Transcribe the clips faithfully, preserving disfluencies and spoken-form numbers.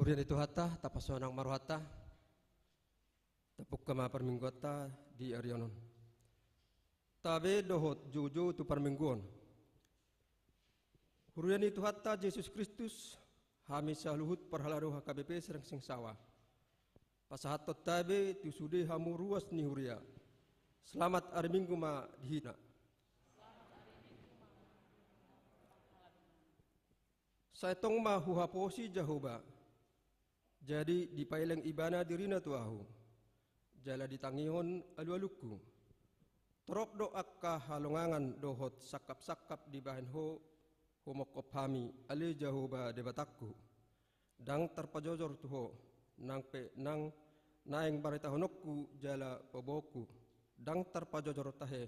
Huria ni Tuhanta, tapasonang ma rohanta. Tapungka ma parmingguanta di ari on. Tabe dohot joujou tu parmingguon. Huria ni Tuhanta Jesus Kristus, hami saluhut parhalado H K B P Serangseng Sawa. Pasahathon tabe tu sude hamu ruas ni huria. Selamat ari Minggu ma di hita. Sai tong ma huhaposi Jahowa. Jadi dipaileng ibana dirina tu ahu. Jala ditangihon alualungku. Torop do angka halongangan dohot sangkapsangkap dibahen ho, humongkop hami, ale Jahowa Debatangku. Ndang tarpajojor tu ho, nang pe nang naeng baritahononku jala paboaonku. Ndang tarpajojor tahe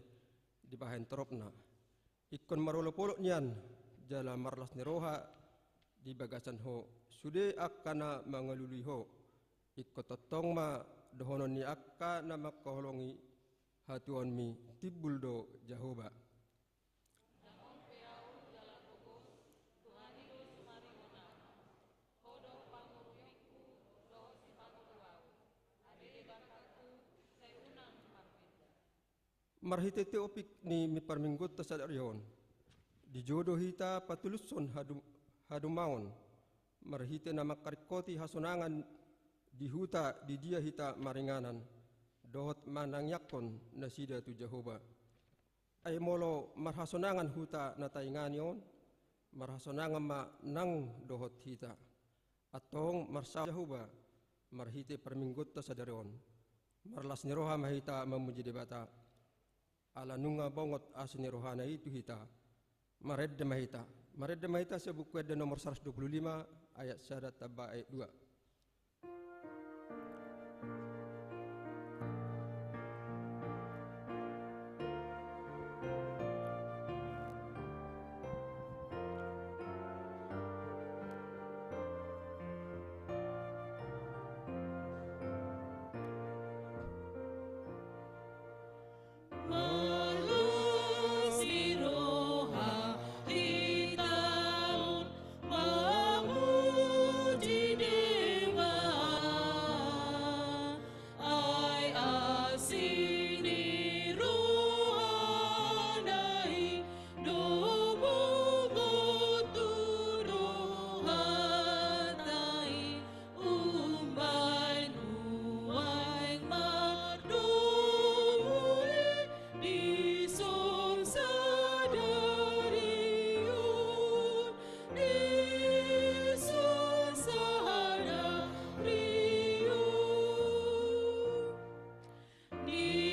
dibahen toropna. Ingkon marolopolop nian, jala marlas ni roha di bagasan ho, sude angka na mangalului ho. Ingkon tongtong ma dohonon ni angka na mangkaholongi hatuaonmi, timbul do Jahowa. Marhite topik ni parmingguonta sadari on, di jo do hita patulushon hadu-, hadumaon, marhite na mangkaringkoti hasonangan di huta di dia hita maringanan, dohot manangiangkon nasida tu Jahowa. Ai molo marhasonangan huta na taingani on, marhasonangan ma nang dohot hita. Antong marsaor Jahowa, marhite parmingguonta sadari on. Marlas ni roha ma hita mamuji Debata. Ala nunga bongot asi ni rohana i tu hita. Marende ma hita. Marende ma hita sian Buku Ende nomor saratus dua pulu lima, ayat sada tamba ayat dua. Marlas ni roha hita on mamuji Debata, ai asi ni rohana i do bongot tu rohanta i. Umbahen nuaeng mardomu i, dison sadari on, dison sadari on.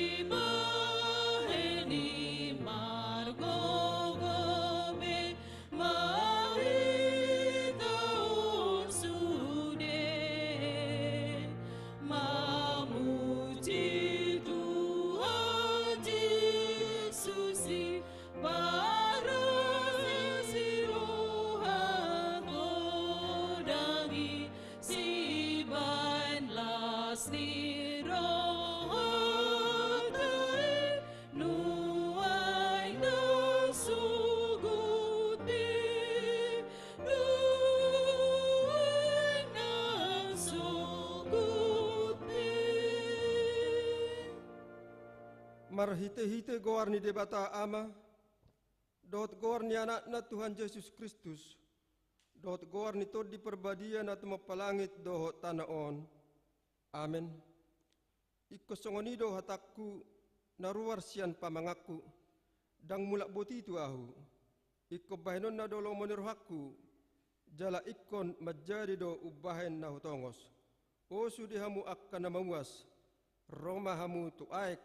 Dibahen i margogome ma hita on sude, mamuji Tuhan Jesus i, marlas ni roha godang i, sibahen las ni rohanta i, nuaeng na sogot i, nuaeng na sogot i. Marhitehite goar ni Debata Ama, dohot goar ni Anakna Tuhan Jesus Kristus, dohot goar ni Tondi Parbadia na tumompa langit dohot tano on. Amen. Ingkon songon i do hatangku na ruar sian pamanganku, ndang mulak boti tu ahu. Ingkon bahenonna do lomo ni rohangku, jala ingkon manjadi do umbahen na hutongos. O sude hamu angka na mamuas, ro ma hamu tu aek,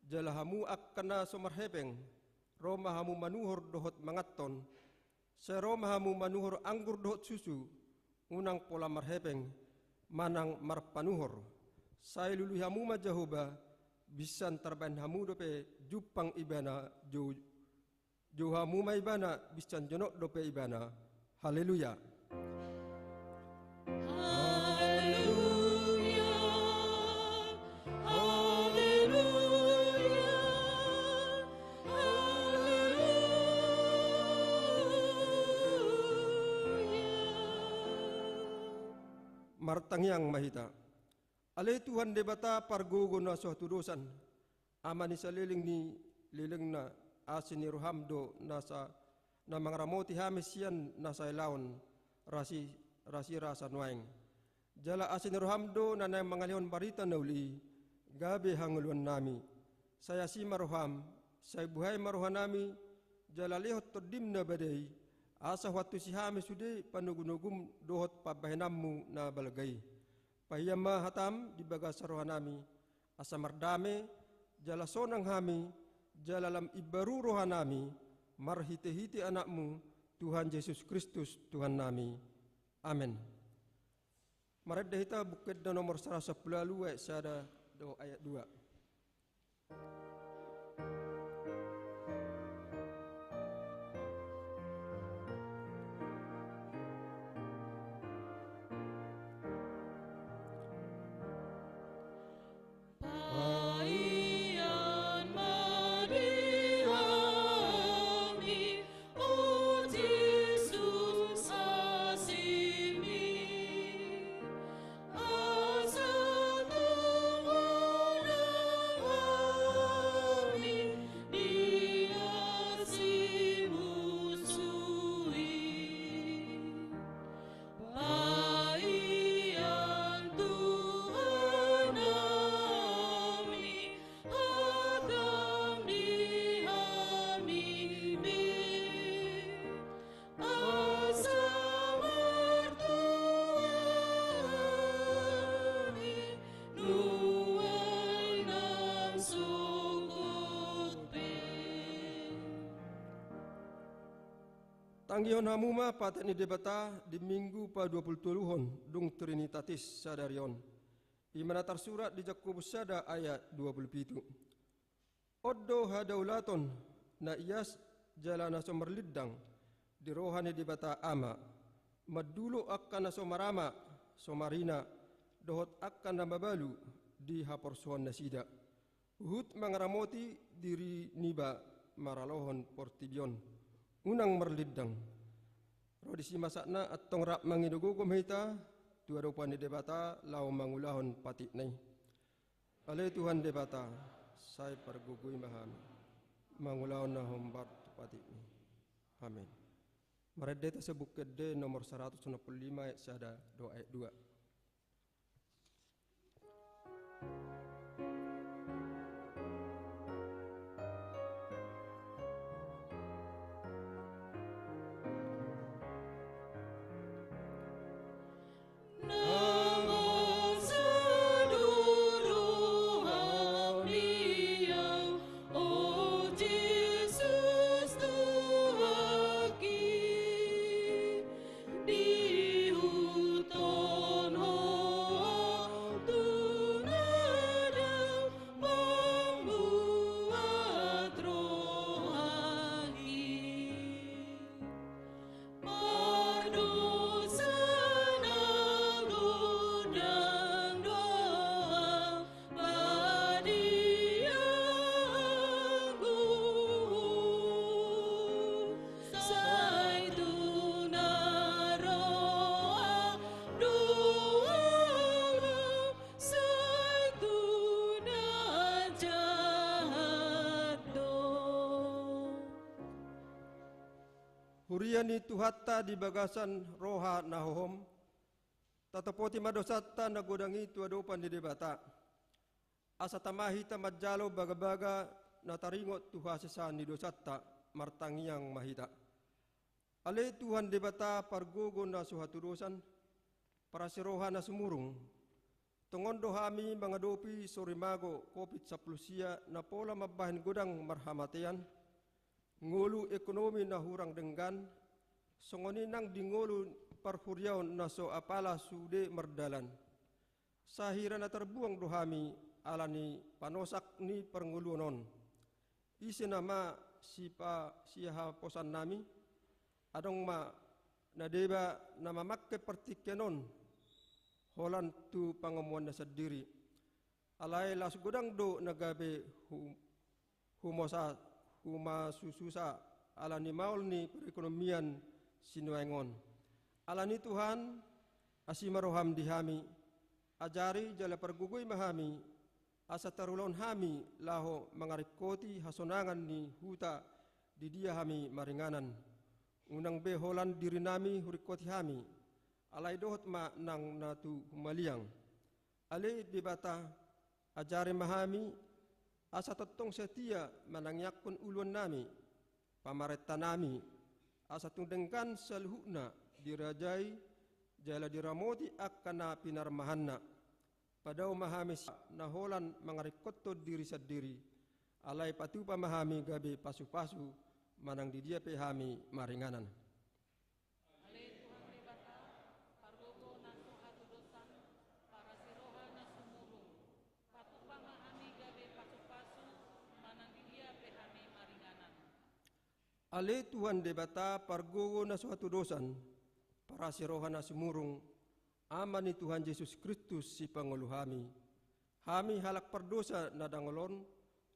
jala hamu angka na so marhepeng, ro ma hamu manuhor dohot manganhon. Sai ro ma hamu manuhor anggur dohot susu, unang pola marhepeng, manang marpanuhor. Sai lului hamu ma Jahowa, binsan tarbahen hamu dope jumpang Ibana, jou, jou hamu ma Ibana, binsan jonok dope Ibana. Haleluya. Haleluya. Haleluya. Haleluya. Martangiang ma hita. Ale Tuhan Debata pargogo na so hatudosan, Ama ni saleleng ni lelengna, asi ni roham do na sa, na mangaramoti hami sian na sailaon, rasi, rasi rasa nuaeng. Jala asi ni roham do na naeng mangalehon barita na uli i, gabe hangoluannami. Sai asi ma roham, sai buhai ma rohanami, jala lehon Tondim na badia i, asa huantusi hami sude panogunogum dohot pambahenanmu na balga i. Pahian ma hatam di bagasan rohanami, asa mardame, jala sonang hami, jala lam imbaru rohanami, marhitehite Anakmu, Tuhan Jesus Kristus, Tuhannami. Amen. Marende hita Buku Ende nomor saratus sampulu ualu, ayat sada dohot ayat dua. Pahian ma di hami, o Jesus, asimi, asa tung godang hami diasimusui. Pahian Tuhan nami, hatam di hami be, asa martua hami nuaeng nang sogot pe. Tangihon hamu ma patik ni Debata di Minggu paduapulutoluhon dung Trinitatis sadari on. I ma na tarsurat di Jakobus sada ayat duapulupitu. On do hadaulaton na ias jala na so marlindang di roha ni Debata Ama, mandulo angka na so marama, so marina, dohot angka na mabalu di haporsuhon nasida. Huhut mangaramoti diri niba maralohon portibi on. Unang marlindang. Ro disi ma sahatna, antong rap mangido gogo ma hita tu adopan ni Debata laho mangulahon patikna i. Ale Tuhan Debata, sai pargogoi ma hami mangulahon na hombar tu patikmi. Amen. Marende hita sian Buku Ende nomor saratus onom pulu lima ayat sada dohot ayat dua. Dihuthon Ho tu na dang mambuat rohangki. Pardosa na godang do padiangku, sai tu na roa do ahu, sai tu na jahat do. Huria ni Tuhanta di bagasan roha na hohom, tatopoti ma dosanta na godang i tu adopan ni Debata. Asa tama hita manjalo bagabaga na taringot tu hasesaan ni dosanta, martangiang ma hita. Ale Tuhan Debata pargogo na so hatudosan, parasi roha na sumurung. Tongon do hami mangadopi sorimago Covid sampulu sia na pola mambahen godang marhamatean, ngolu ekonomi na hurang denggan, songon i nang di ngolu parhuriaon na so apala sude mardalan. Sahira na tarbuang do hami ala ni panosak ni parngoluon on. Ise nama sipa-, sihaposannami? Adong ma na deba na mamangke partingkian on holan tu pangomoanna sandiri. Alai laos godang do na gabe hu-, humosa-, humasususa ala ni maol ni perekonomian sinuaeng on. Ala ni Tuhan, Asi ma roham di hami, ajari jala pargogoi ma hami, asa tarulahon hami laho mangaringkoti hasonangan ni huta di dia hami maringanan. Unang be holan dirinami huringkoti hami, alai dohot ma nang na tu humaliang. Ale Debata, ajari ma hami, asa tongtong satia manangiangkon uluannami, pamarentanami, asa tung denggan saluhutna dirajai jala diramoti angka na pinarmahanna. Padao ma hami si na holan mangaringkothon diri sandiri, alai patupa ma hami gabe pasupasu manang di dia pe hami maringanan. Ale Tuhan Debata, pargogo na so hatudosan, parasi roha na sumurung, patupa ma hami gabe pasupasu manang di dia pe hami maringanan. Ale Tuhan Debata, pargogo na so hatudosan, parasi roha na sumurung, Ama ni Tuhan Jesus Kristus, sipangolu hami. Hami halak pardosa na dangol on,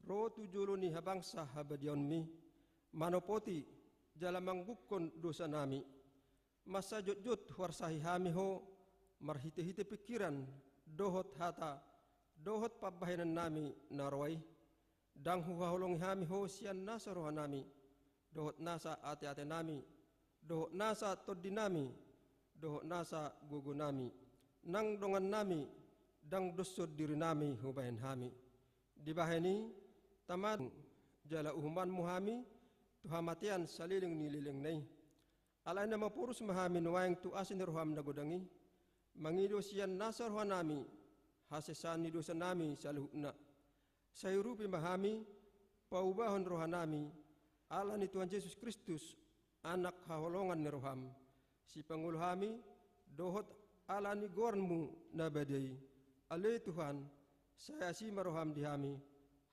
ro tu jolo ni habangsa habadiaonmi, manopoti jala manggungkon dosanami. Mansai jotjot huarsahi hami ho, marhitehite pingkiran, dohot hata, dohot pambahenannami na roa i. Ndang huhaholongi hami ho sian nasa rohanami, dohot nasa ateatenami, dohot nasa tondinami, dohot nasa gogonami, nang dongannami, ndang doshon dirinami hubahen hami. Dibahen i, tama jala uhumanmu hami tu hamatean saleleng ni lelengna i. Alai na maporus ma hami nuaeng tu asi ni roham na godang i, mangido sian nasa rohanami hasesaan ni dosanami saluhutna. Sai urupi ma hami, paubahon rohanami, ala ni Tuhan Jesus Kristus, Anak haholongan ni roham, sipangolu hami, dohot ala ni goarmu na badia i. Ale Tuhan, sai asi ma roham di hami,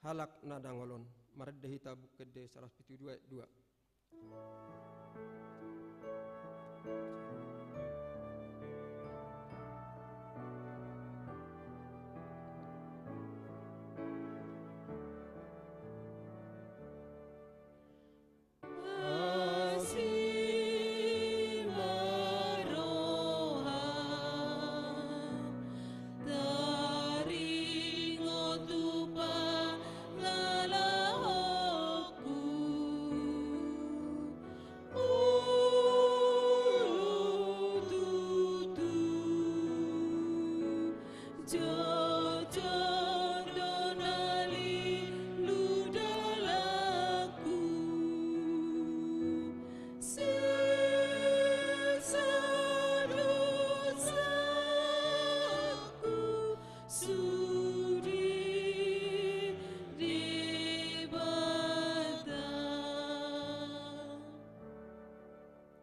halak na dangol on. Marende hita Buku Ende saratus pitu dua ayat dua.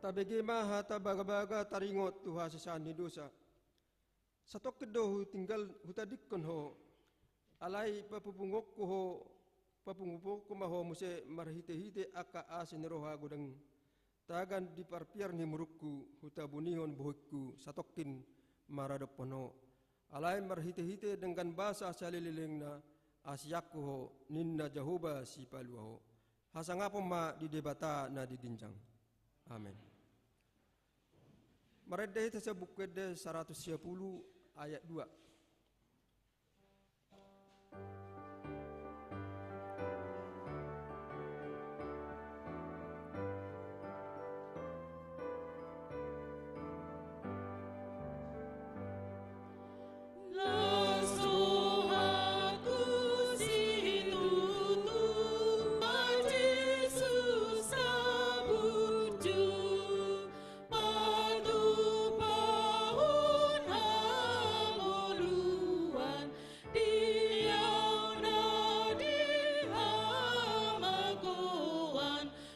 Tabege ma hata bagabaga taringot tu hasesaan ni dosa. Satongkin do hutinggal hutadingkon ho, alai papupunguonku ho, papunguonku ma ho muse marhitehite angka asi ni roha godang i. Tagan di parpiar ni murungku, hutabunihon bohingku satongkin maradophon ho. Alai marhitehite denggan basa salelelengna, asianku ho, ninna Jahowa sipalua ho. Hasangapon ma di Debata na di ginjang. Amen. Marende hita sian Buku Ende saratus sia pulu ayat dua.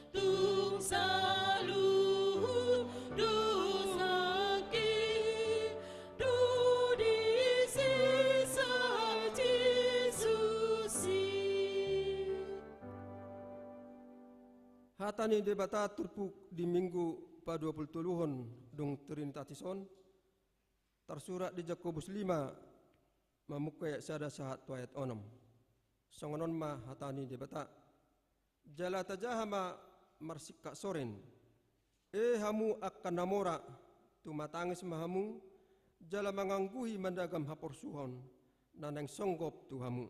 Tung saluhut dosangki do disesa Jesus i. Hata ni Debata turpuk di Minggu paduapulutoluhon dung Trinitatis on, tarsurat di Jakobus lima, mamungka ayat sada sahat tu ayat onom. Songon on ma hata ni Debata. Jala tajaha ma marsingkat soren. E hamu angka na mora, tumatangis ma hamu, jala mangangguhi managam haporsuhon na naeng songgop tu hamu.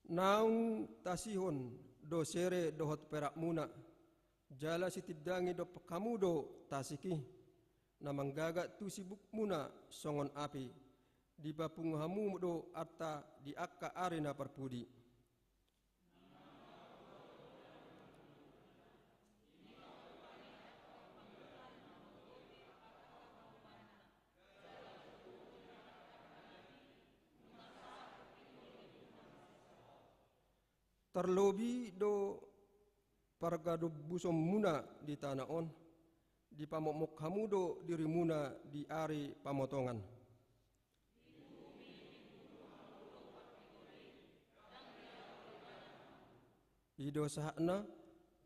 Naung tasihon do sere dohot perakmuna, jala sitindangi dompak hamu do tasik i, na manggagat tu sibukmuna songon api, dipapungu hamu do arta di angka ari na parpudi. Tarlobi do pargadombusonmuna di tano on, dipamokmok hamu do dirimuna di ari pamotongan. I do sahatna,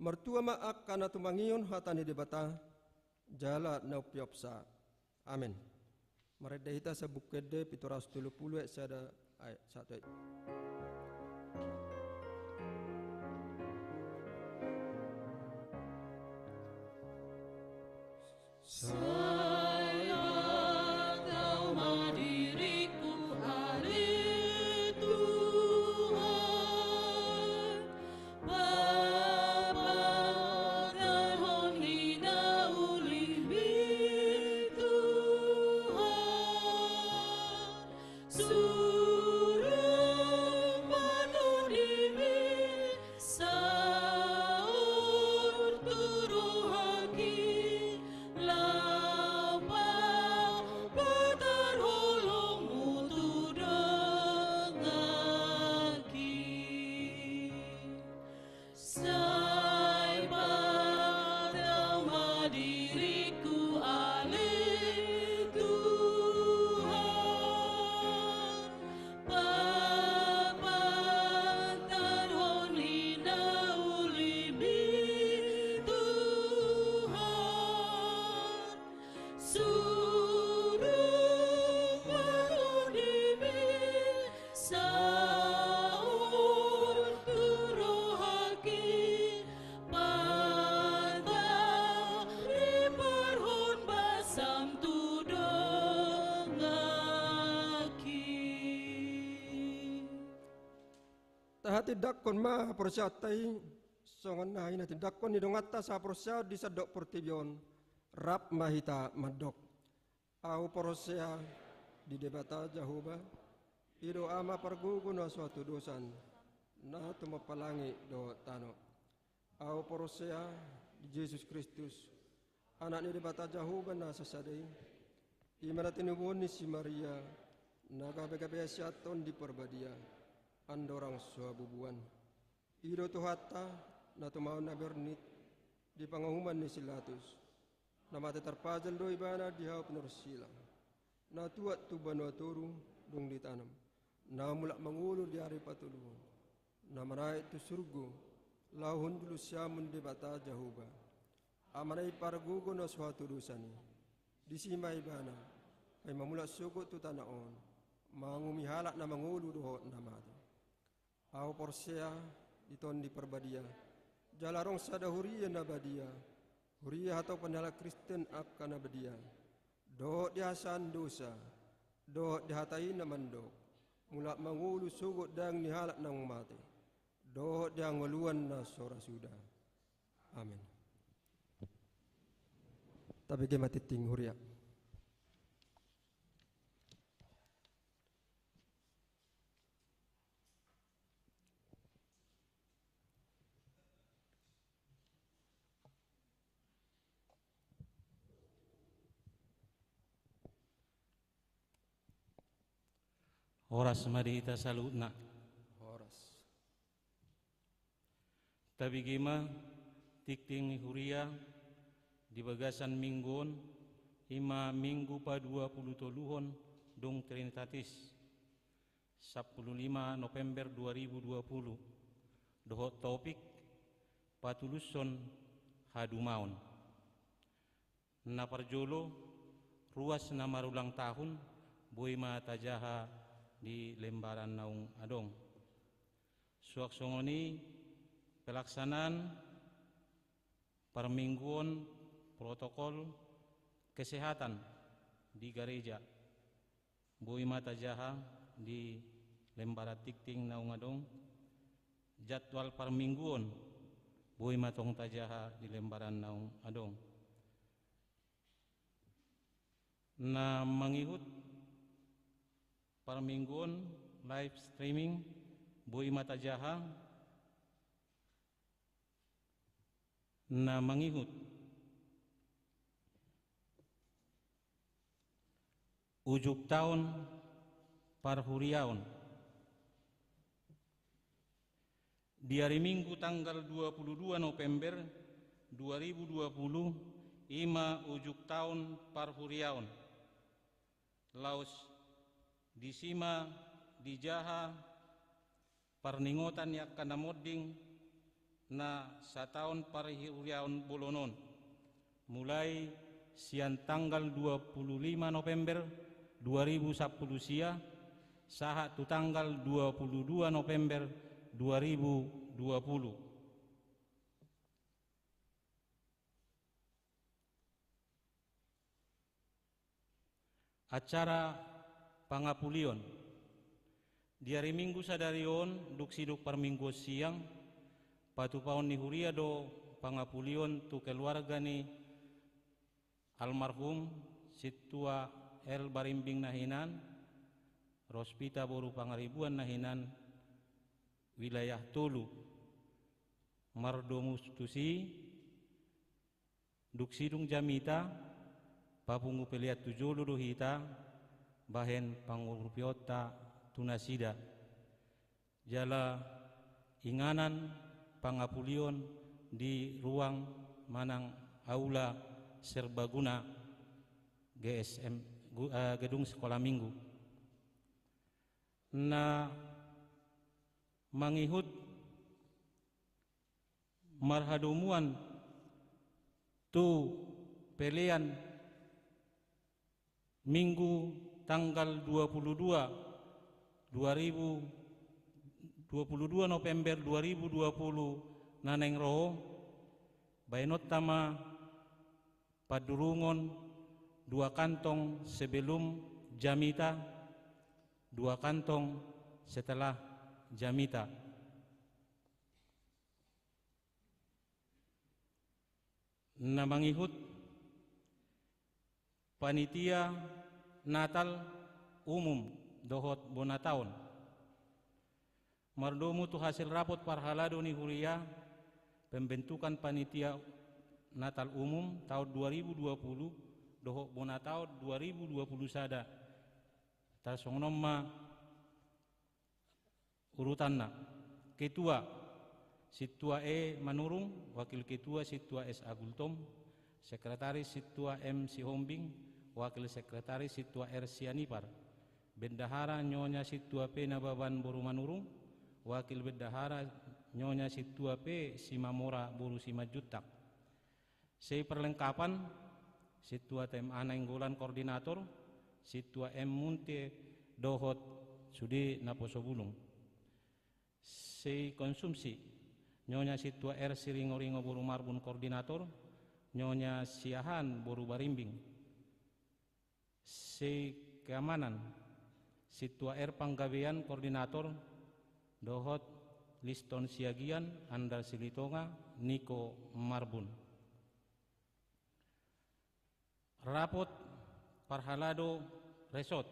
martua ma angka na tumangihon hata ni Debata, jala na umpeopsa. Amen. Marende hita Sabuk Ende pitu ratus tolu pulu ayat sada, ayat satu. Sai patau ma diringku ale Tuhan, papatarhon ni na ulimi Tuhan. Surung ma tondimi saur tu rohangki, laho papatar holongmu tu donganki. Sai patau ma diringku ale Tuhan, papatarhon ni na ulimi Tuhan. Surung ma tondimi saur tu rohangki, papatar parhon basam tu donganki. Tahatindangkon ma haporseaonta i, songon na hinatindangkon ni donganta sahaporseaon di sandok portibi on, rap ma hita mandok. Ahu porsea di Debata Jahowa, i do Ama pargogo na so hatudosan, na tumompa langit dohot tano. Ahu porsea di Jesus Kristus, Anak ni Debata Jahowa na sasada i, i ma na tinubuhon ni si Maria, na gabe-gabe sian Tondi Parbadia, andorang so habubuan. I do Tuhanta, na tumaon na bernit di panguhuman ni si Latus, na mate tarpajal do ibana di hau pinorsila, na tuat tu banua toru dung ditanom, na mulak mangolu di ari patoluhon, na manaek tu surgo, laho hundul siamun Debata Jahowa, Amana i pargogo na so hatudosan i. Disi ma ibana, paima mulak sogot tu tano on, manguhumi halak na mangolu dohot na mate. Ahu porsea di Tondi Parbadia, jala adong sada huria na badia, huria hatopan ni halak Kristen angka na badia, dohot di hasesaan dosa, dohot di hata i na mandok, mulak mangolu sogot daging ni halak naung mate, dohot di hangoluan na so ra suda. Amen. Tabege ma tingting, huria. Horas ma di hita saluhutna. Horas. Tabege ma tingting ni huria di bagasan minggu on, i ma minggu paduapulutoluhon dung Trinitatis, sampulu lima November dua ribu dua puluh, dohot topik, patulushon hadumaon. Na parjolo, ruas na marulang tahun, boi ma tajaha di lembaran naung adong. Suang songon i, pelaksanaan Parmingguon protokol kesehatan di gareja boi ma tajaha di lembaran tingting naung adong. Jadwal parmingguon boi ma tong tajaha di lembaran naung adong. Na mangihut parmingguon live streaming boi ma tajaha. Na mangihut ujung taon parhuriaon. Di ari Minggu tanggal dua puluh dua November dua ribu dua puluh, i ma ujung taon parhuriaon. Laos disi ma dijaha parningotan ni angka na monding na sataon parhuriaon bolon on, mulai sian tanggal dua puluh lima November dua ribu sampulu sia sahat tu tanggal dua puluh dua November dua ribu dua puluh. Acara pangapulion. Di ari Minggu sadari on, dung sidung parmingguon siang, patupaon ni huria do pangapulion tu keluarga ni almarhum Sintua R. Barimbing na hinan, Rospita boru Pangaribuan na hinan, wilayah tolu. Mardomu tusi, dung sidung jamita, papungu pelean tu jolo do hita bahen pangurupionta tu nasida. Jala inganan pangapulion di ruang manang aula serbaguna G S M, gu-, eh, gedung sekolah minggu. Na mangihut marhadomuan tu pelean Minggu tanggal dua puluh dua, dua ribu, dua puluh dua November dua ribu dua puluh na naeng ro, baenonta ma pandurungon dua kantong sebelum jamita, dua kantong setelah jamita. Na mangihut panitia Natal umum dohot bona taon. Mardomu tu hasil rapot parhalado ni huria pembentukan panitia Natal umum taon dua ribu dua puluh dohot bona taon dua ribu dua puluh sada. Tarsongon on ma urutanna. Ketua, Sintua E. Manurung, Wakil Ketua Sintua S. A. Gultom, Sekretaris Sintua M. Sihombing, Wakil Sekretaris Sintua R. Sianipar, Bendahara Nyonya Sintua P. Nababan boru Manurung, Wakil Bendahara Nyonya Sintua P. Simamora boru Simanjuntak. Sei perlengkapan, Sintua T M A Nainggolan koordinator, Sintua M Munte dohot sude naposo bulung. Sei konsumsi, Nyonya Sintua R Siringoringo boru Marbun koordinator, Nyonya Siahaan boru Barimbing. Sei keamanan, Sintua R Panggabean koordinator, dohot Liston Siagian, Andar Silitonga, Niko Marbun. Rapot parhalado resort.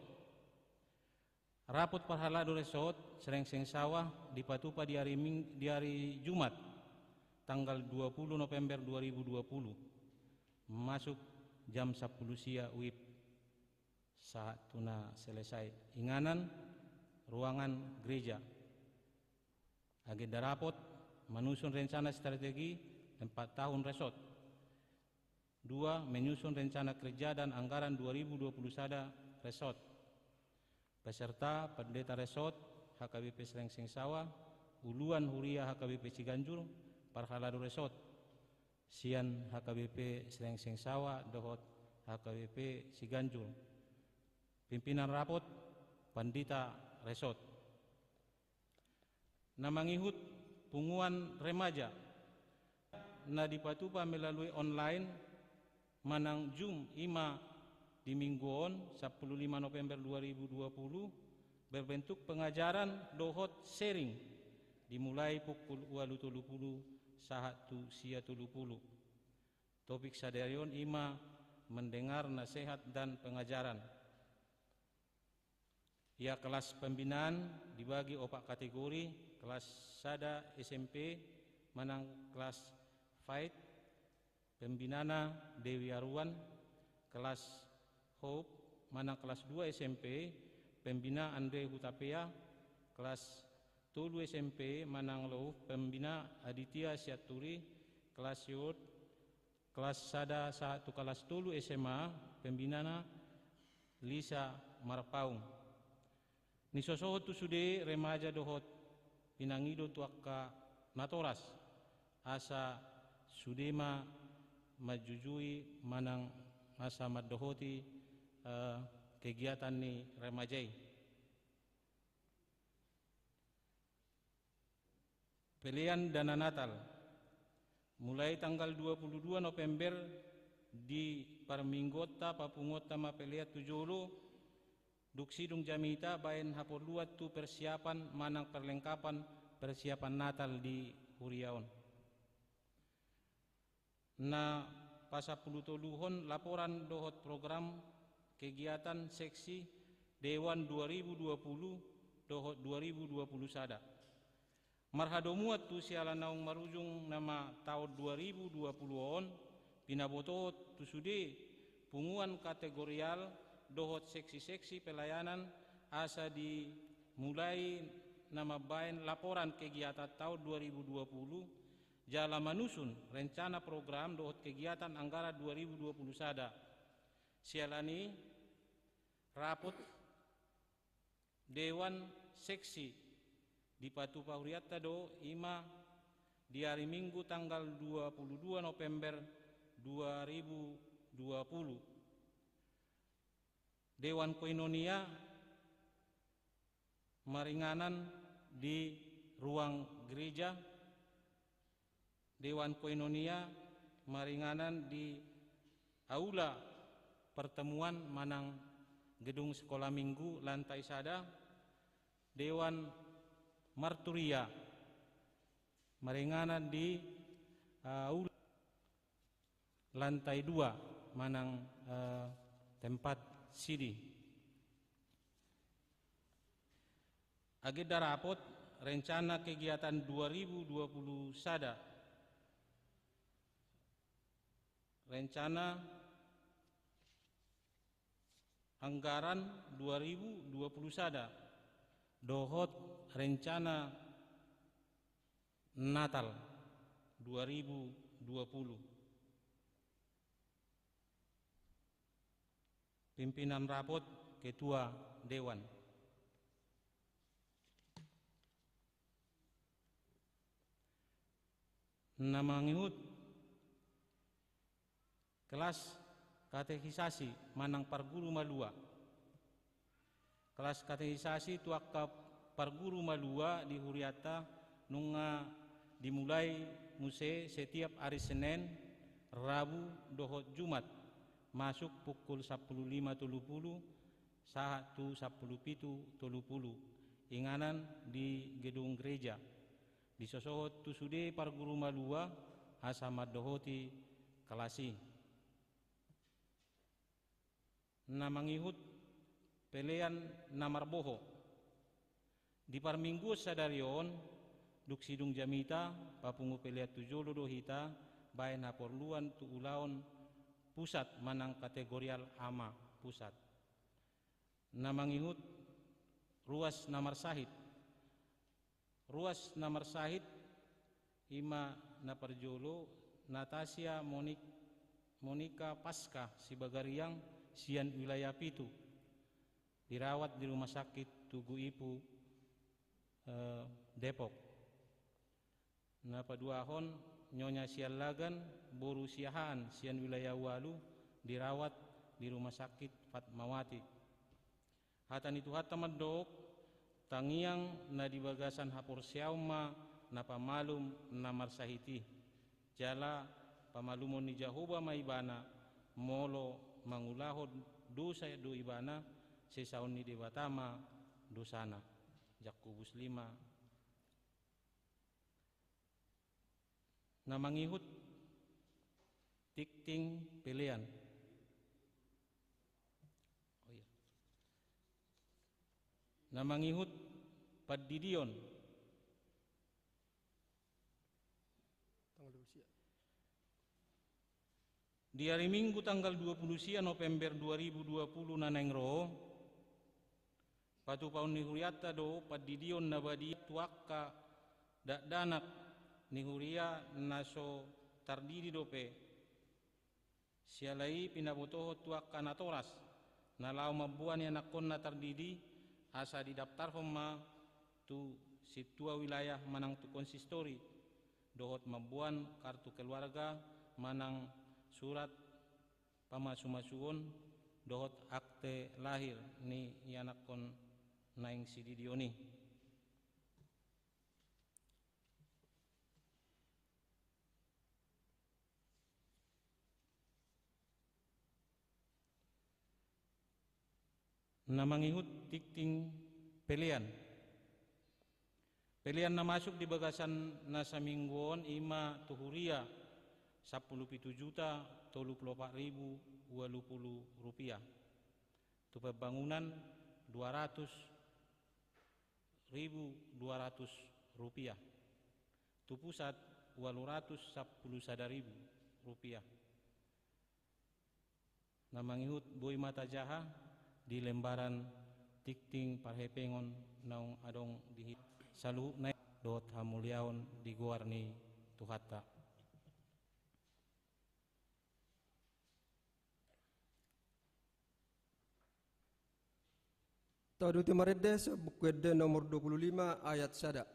Rapot parhalado resort Srengseng Sawah dipatupa di ari Ming-, di ari Jumat, tanggal dua puluh November dua ribu dua puluh. Masuk jam sampulu sia wib sahat tu na selesai. Inganan, ruangan gereja. Agenda rapot, menyusun rencana strategi empat tahun resort. Dua, menyusun rencana kerja dan anggaran dua ribu dua puluh sada resort. Peserta, Pendeta Resort H K B P Srengseng Sawah, uluan huria H K B P Ciganjur, parhalado resort sian H K B P Srengseng Sawah dohot H K B P Ciganjur. Pimpinan rapot, Pandita Resort. Na mangihut punguan remaja. na dipatupa melalui online manang Zoom, i ma di minggu on, sampulu lima November dua ribu dua puluh, berbentuk pengajaran dohot sharing, dimulai pukul ualu tolu pulu sahat tu sia tolu pulu. Topik sadari on i ma mendengar nasihat dan pengajaran. Ia kelas pembinaan dibagi opat kategori, kelas sada S M P manang kelas Fight, pembinana Dewi Aruan, kelas Hope manang kelas dua S M P, pembina Andre Hutapea, kelas tolu S M P manang Love, pembina Aditya Sianturi, kelas Youth, kelas sada sahat tu kelas tolu S M A, pembinana Lisa Marpaung. Nisosohot tu sude remaja dohot pinangido tu angka natoras, asa sude ma manjujui manang asa mandohoti, eh, kegiatan ni remaja i. Pelean dana Natal. Mulai tanggal dua pulu dua November di parmingguonta, papunguonta ma pelean tu jolo, dung sidung jamita baen haporluan tu persiapan manang perlengkapan persiapan Natal di huria on. Na pasampulu toluhon laporan dohot program kegiatan seksi Dewan dua ribu dua pulu dohot dua ribu dua pulu sada. Marhadomuan tu siala naung marujung nama taon dua ribu dua pulu on, pinabotohon tu sude punguan kategorial dohot seksi-seksi pelayanan asa dimulai na mambaen laporan kegiatan taon dua ribu dua pulu, jala manusun rencana program dohot kegiatan anggaran dua ribu dua pulu sada. Siala ni rapot Dewan seksi dipatupa hurianta do i ma di ari Minggu tanggal dua pulu dua November dua ribu dua pulu. Dewan koinonia maringanan di ruang gereja, Dewan koinonia maringanan di aula pertemuan manang gedung sekolah minggu lantai sada, Dewan marturia maringanan di, eh, aula lantai dua manang, eh, tempat sidi. Agenda rapot rencana kegiatan dua ribu dua pulu sada. Rencana anggaran dua ribu dua pulu sada dohot rencana Natal dua ribu dua pulu. Pimpinan rapot, ketua dewan. Na mangihut kelas katekisasi manang parguru malua. Kelas katekisasi tu angka parguru malua di hurianta nunga dimulai muse setiap ari Senen, Rabu dohot Jumat, masuk pukul sampulu lima tolu pulu sahat tu sampulu pitu tolu pulu, inganan di gedung gereja. Disosohon tu sude parguru malua asa mandohoti kelas i. Na mangihut pelean na marboho. Di parmingguon sadari on, dung sidung jamita, papungu pelean tu jolo do hita, baen haporluan tu ulaon pusat manang kategorial ama pusat. Na mangihut ruas na marsahit. Ruas na marsahit i ma na parjolo, Natasia Monik-, Monika Paska Sibagariang sian wilayah pitu, dirawat di Rumah Sakit Tugu Ipu, eh, Depok. Na paduahon Nyonya Siallagan boru Siahaan sian wilayah ualu, dirawat di Rumah Sakit Fatmawati. Hata ni Tuhanta mandok, tangiang na di bagasan haporseaon ma na pamalum na marsahit i. Jala pamalumon ni Jahowa ma ibana, molo mangulahon dosa do ibana, sesaon ni Debata ma dosana. Jakobus lima. Na mangihut tingting pelean. Oh iya. Na mangihut pandidion. Tanggal dua puluh sia. Di ari Minggu tanggal dua puluh sia November dua ribu dua puluh na naeng ro, patupaon ni hurianta do pandidion na badia tu angka dakdanak ni huria na so tardidi dope. Siala i pinabotohon tu angka natoras na laho mamboan ianakhonna tardidi, asa didaptarhon ma tu sintua wilayah manang tu konsistori, dohot mamboan kartu keluarga manang surat pamasumasuon dohot akte lahir ni ianakhon naeng sididion i. Na mangihut tingting pelean. Pelean na masuk di bagasan na saminggu on i ma tu huria sampulu pitu juta tolu pulu opat ribu ualu pulu rupiah. Tu pembangunan dua ratus ribu dua ratus rupiah. Tu pusat ualu ratus sampulu sada ribu rupiah. Na mangihut boi ma tajaha di lembaran tingting parhepengon naung adong di hi-, saluhutna dohot hamuliaon di goar ni Tuhanta. Tauduti marende sian Buku Ende nomor dua puluh lima ayat sada.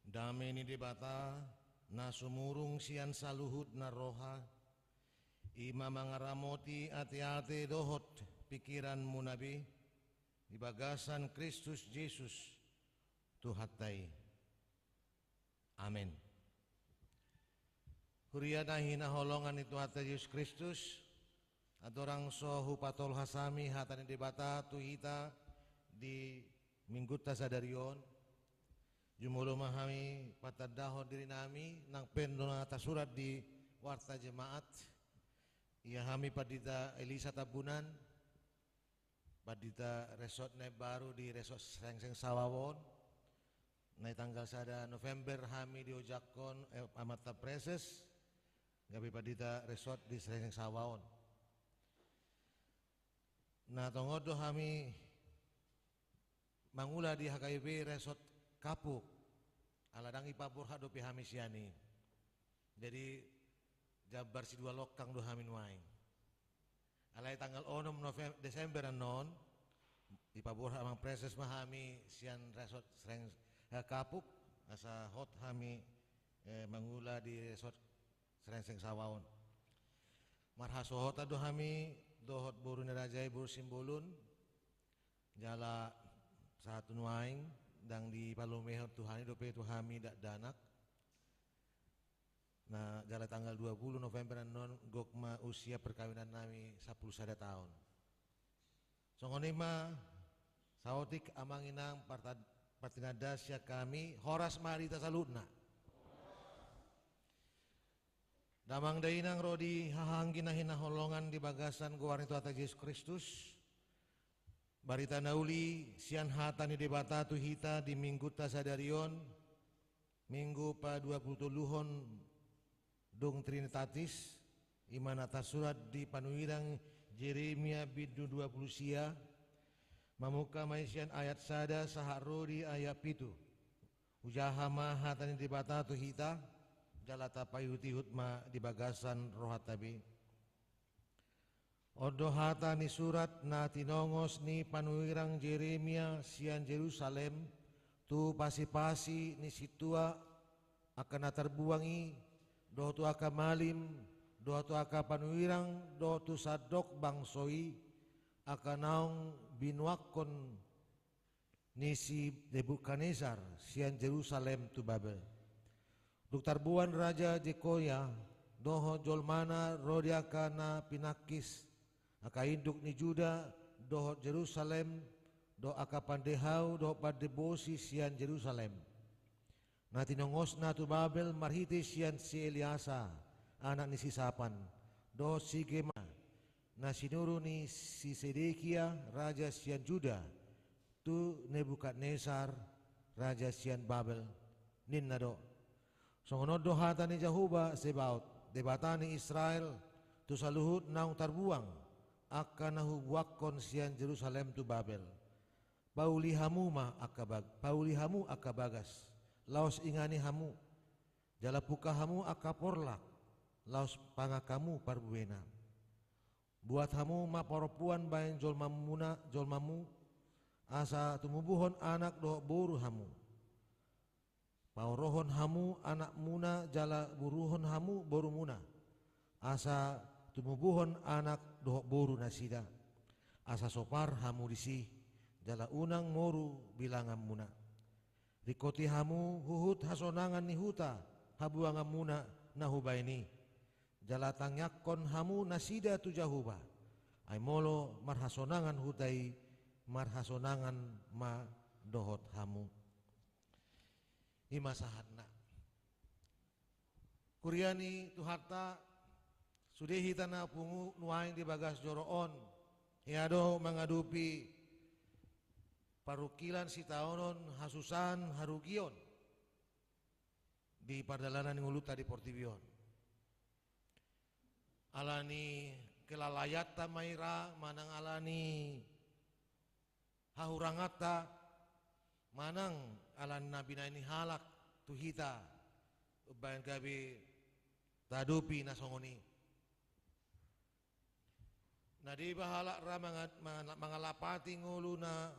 Dame ni Debata, na sumurung sian saluhut na roha, i ma mangaramoti ateate dohot pingkiranmuna be, di bagasan Kristus Jesus, Tuhanta i. Amen. Huria na hinaholongan ni Tuhanta Jesus Kristus, andorang so hupatolhas hami hata ni Debata tu hita di Minggunta sadari on, jumolo ma hami patandahon dirinami nang pe na tasurat di Warta Jemaat. Ia hami Pandita Elisa Tambunan, Pandita Resort na imbaru di Resort Srengseng Sawaon, na di tanggal sada November hami diojakhon, eh, amanta preses, gabe Pandita Resort di Srengseng Sawaon. Na tongon do hami mangula di H K B P Resort Kapuk, ala ndang dipaborhat dope hami sian i. Jadi, jambar sidua longkang do hami nuaeng. Alai tanggal onom Novem-, Desember annon, dipaborhat amang preses ma hami sian Resort Sreng-, eh, Kapuk, asa hot hami, eh, mangula di Resort Srengseng Sawaon. Marhasohotan do hami dohot boru ni raja i, boru Simbolon, jala sahat tu nuaeng ndang dipalumehon Tuhan i dope tu hami dakdanak. Na jala tanggal dua puluh November annon gok ma usia perkawinan nami sampulu sada taon. Songon i ma saotik amang inang parta-, partinandas sian hami, horas ma di hita saluhutna. Damang dainang ro di hahaanggi na hinaholongan di bagasan goar ni Tuhanta Jesus Kristus. Barita na uli sian hata ni Debata tu hita di minggunta sadari on, minggu paduapulutoluhon dung Trinitatis, i ma na tarsurat di panurirang Jeremia bindu dua pulu sia, mamungka ma i sian ayat sada sahat ro di ayat pitu. Hujaha ma hata ni Debata tu hita, jala tapaihutihut ma di bagasan rohanta be. On do hata ni surat na tinongos ni panurirang Jeremia sian Jerusalem, tu pasipasi ni sintua angka na tarbuang i, dohot tu angka malim, dohot tu angka panurirang, dohot tu sandok bangso i, angka naung binuangkon ni si Nebukadnesar sian Jerusalem tu Babel. Dung tarbuan Raja Jekonia dohot jolmana ro di angka na pinangkis, angka induk ni Juda dohot Jerusalem, dohot angka pande hau dohot pande bosi sian Jerusalem, na tinongosna tu Babel marhite sian si Eleasa, anak ni si Sapan, dohot si Gema, na sinuru ni si Sedekia, raja sian Juda, tu Nebukadnesar, raja sian Babel, ninna do: Songon on do hata ni Jahowa Sebaot, Debata ni Israel, tu saluhut naung tarbuang, angka na hubuangkon sian Jerusalem tu Babel. Pauli hamu ma angka bag-, pauli hamu angka bagas, laos ingani hamu, jala pungka hamu angka porlak, laos pangan hamu parbuena. Buat hamu ma parompuan baen jolmamuna, jolmamu, asa tumubuhon anak dohot boru hamu. Paorohon hamu anakmuna jala buruhon hamu borumuna, asa tumubuhon anak dohot boru nasida, asa sopar hamu disi, jala unang moru bilanganmuna. Ringkoti hamu huhut hasonangan ni huta habuanganmuna na hubaen i, jala tangiangkon hamu nasida tu Jahowa. Ai molo marhasonangan huta i, marhasonangan ma dohot hamu. I ma sahatna. Huria ni Tuhanta, sude hita na pungu nuaeng di bagas joro on, hea do mangadopi parungkilan, sitaonon, hasusaan, harugion di pardalanan ni ngolunta di portibi on. Ala ni kelalaianta ma i ra, manang ala ni hahuranganta, manang ala ni na binaen ni halak tu hita, umbaen gabe taadopi na songon i. Na deba halak ra manga-, manga-, mangalapati ngolu na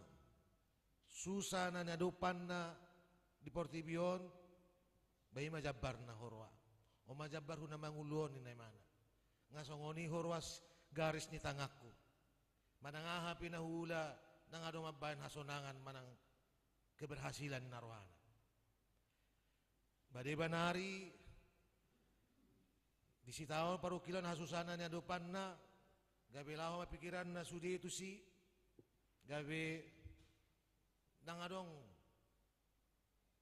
susa na niadopanna di portibi on, ba i ma jambarna huroa. On ma jambarhu na mangolu on, ninna imana. Nga songon i huroa s-, garis ni tanganku. Manang aha pe na huula, ndang adong mambaen hasonangan manang keberhasilan ninna rohana. Ba deba nari di sitaon parungkilon, hasusaan na niadopanna, gabe laho ma pikiranna sude tusi, gabe ndang adong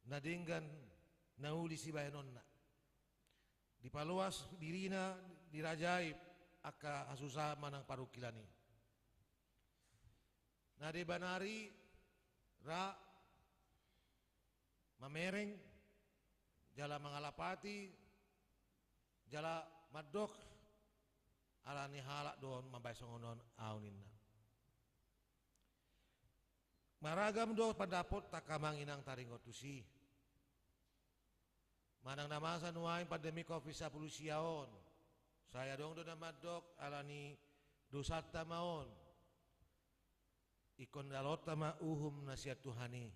na denggan na uli sibahenonna. Dipaloas dirina, dirajai angka hasusaan manang parungkilan i. Na deba nari ra mamereng, jala mangalapati, jala mandok, ala ni halak do on mambaen songon on au, ninna. Maragam do pandapot angka amang inang taringot tusi. Manang na masa nuaeng pandemi covid sampulu sia on, sai adong do na mandok ala ni dosanta ma on. Ingkon jaloonta ma uhum na sian Tuhan i.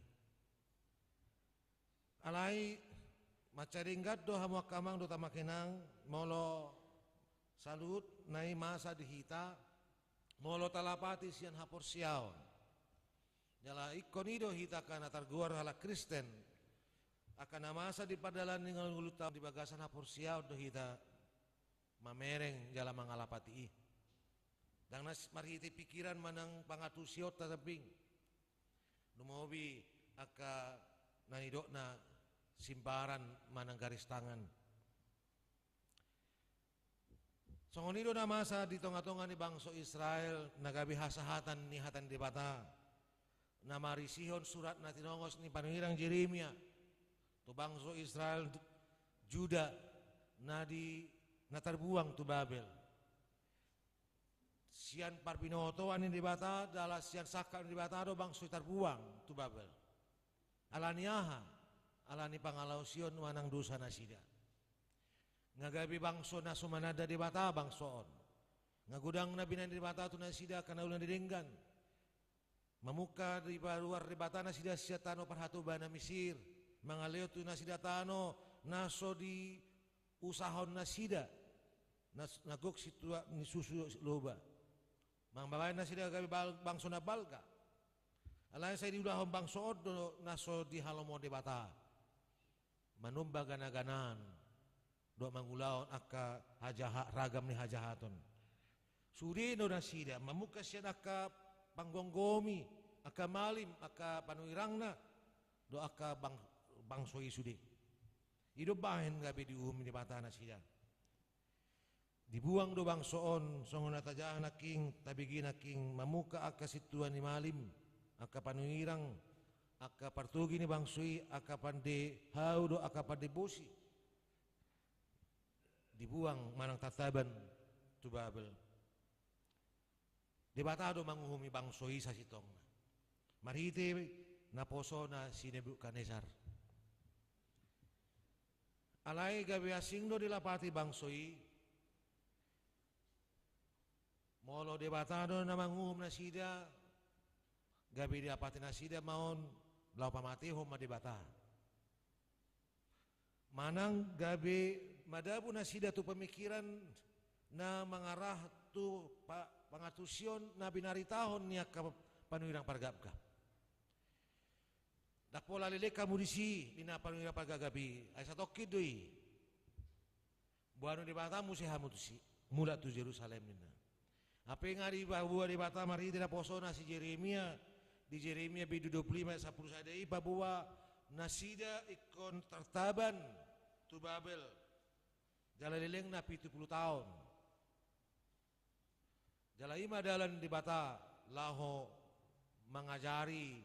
Alai mansai denggan do hamu angka amang dohot amang inang, molo saluhut na i masa di hita, molo talapati sian haporseaon. Jala ingkon i do hita angka na targoar halak Kristen, Angka na masa di pardalanan ni ngolunta di bagasan haporseaon do hita mamereng jala mangalapati i. Ndang na marhite pikiran manang pangantusionta sambing. Lumobi angka na nidokna simbaran manang garis tangan. Songon i do na masa di tonga-tonga ni bangso Israel na gabe hasahatan ni hata ni Debata, na marisihon surat na tinongos ni panurirang Jeremia tu bangso Israel, Juda, na di, na tarbuang tu Babel. Sian parbinotoan ni Debata jala sian sangkap ni Debata do bangso i tarbuang tu Babel. Ala ni aha? Ala ni pangalaosion manang dosa nasida. Nga gabe bangso na so mananda Debata bangso on. Nga godang na binahen Debata tu nasida angka na uli na denggan. Mamungka dipaluar Debata nasida sian tano parhatobanan Misir, mangalehon tu nasida tano na so diusahon nasida, na, na gok sintua ni susu loba. Mambahen nasida gabe bal-, bangso na balga. Alai sai diulahon bangso on do na so dihalomohon Debata. Manomba gana-ganaan dohot mangulahon angka hajaha-, ragam ni hajahaton. Sude do nasida mamungka sian angka panggomgomi, angka malim, angka panurirangna, dohot angka bang-, bangso i sude. I do bahen gabe diuhum Debata nasida. Dibuang do bangso on, songon na tajaha nangkin, tabege nangkin, mamungka angka sintua ni malim, angka panurirang, angka partogi ni bangso i, angka pande hau dohot angka pande bosi. Dibuang manang tartaban tu Babel. Debata do manguhumi bangso i sasintongna marhite naposona si Nebukadnesar. Alai gabe asing do dilapati bangso i. Molo Debata do na manguhum nasida, gabe dilapati nasida ma on, laho pamatehon ma Debata. Manang gabe madabu nasida tu pamikiran na mangarah tu pa-, pangantusion na binaritahon ni angka panurirang pargapgap. Ndang pola leleng hamu disi, ninna panurirang pargapgap i, ai satongkin do i. Boanon Debata muse hamu tusi, mulak tu Jerusalem ninna. Hape nga dipaboa Debata marhite naposona si Jeremia, di Jeremia bindu dua pulu lima ayat sampulu sada i paboa nasida ingkon tartaban tu Babel. Jala lelengna pitu pulu taon. Jala i ma dalan Debata laho mangajari,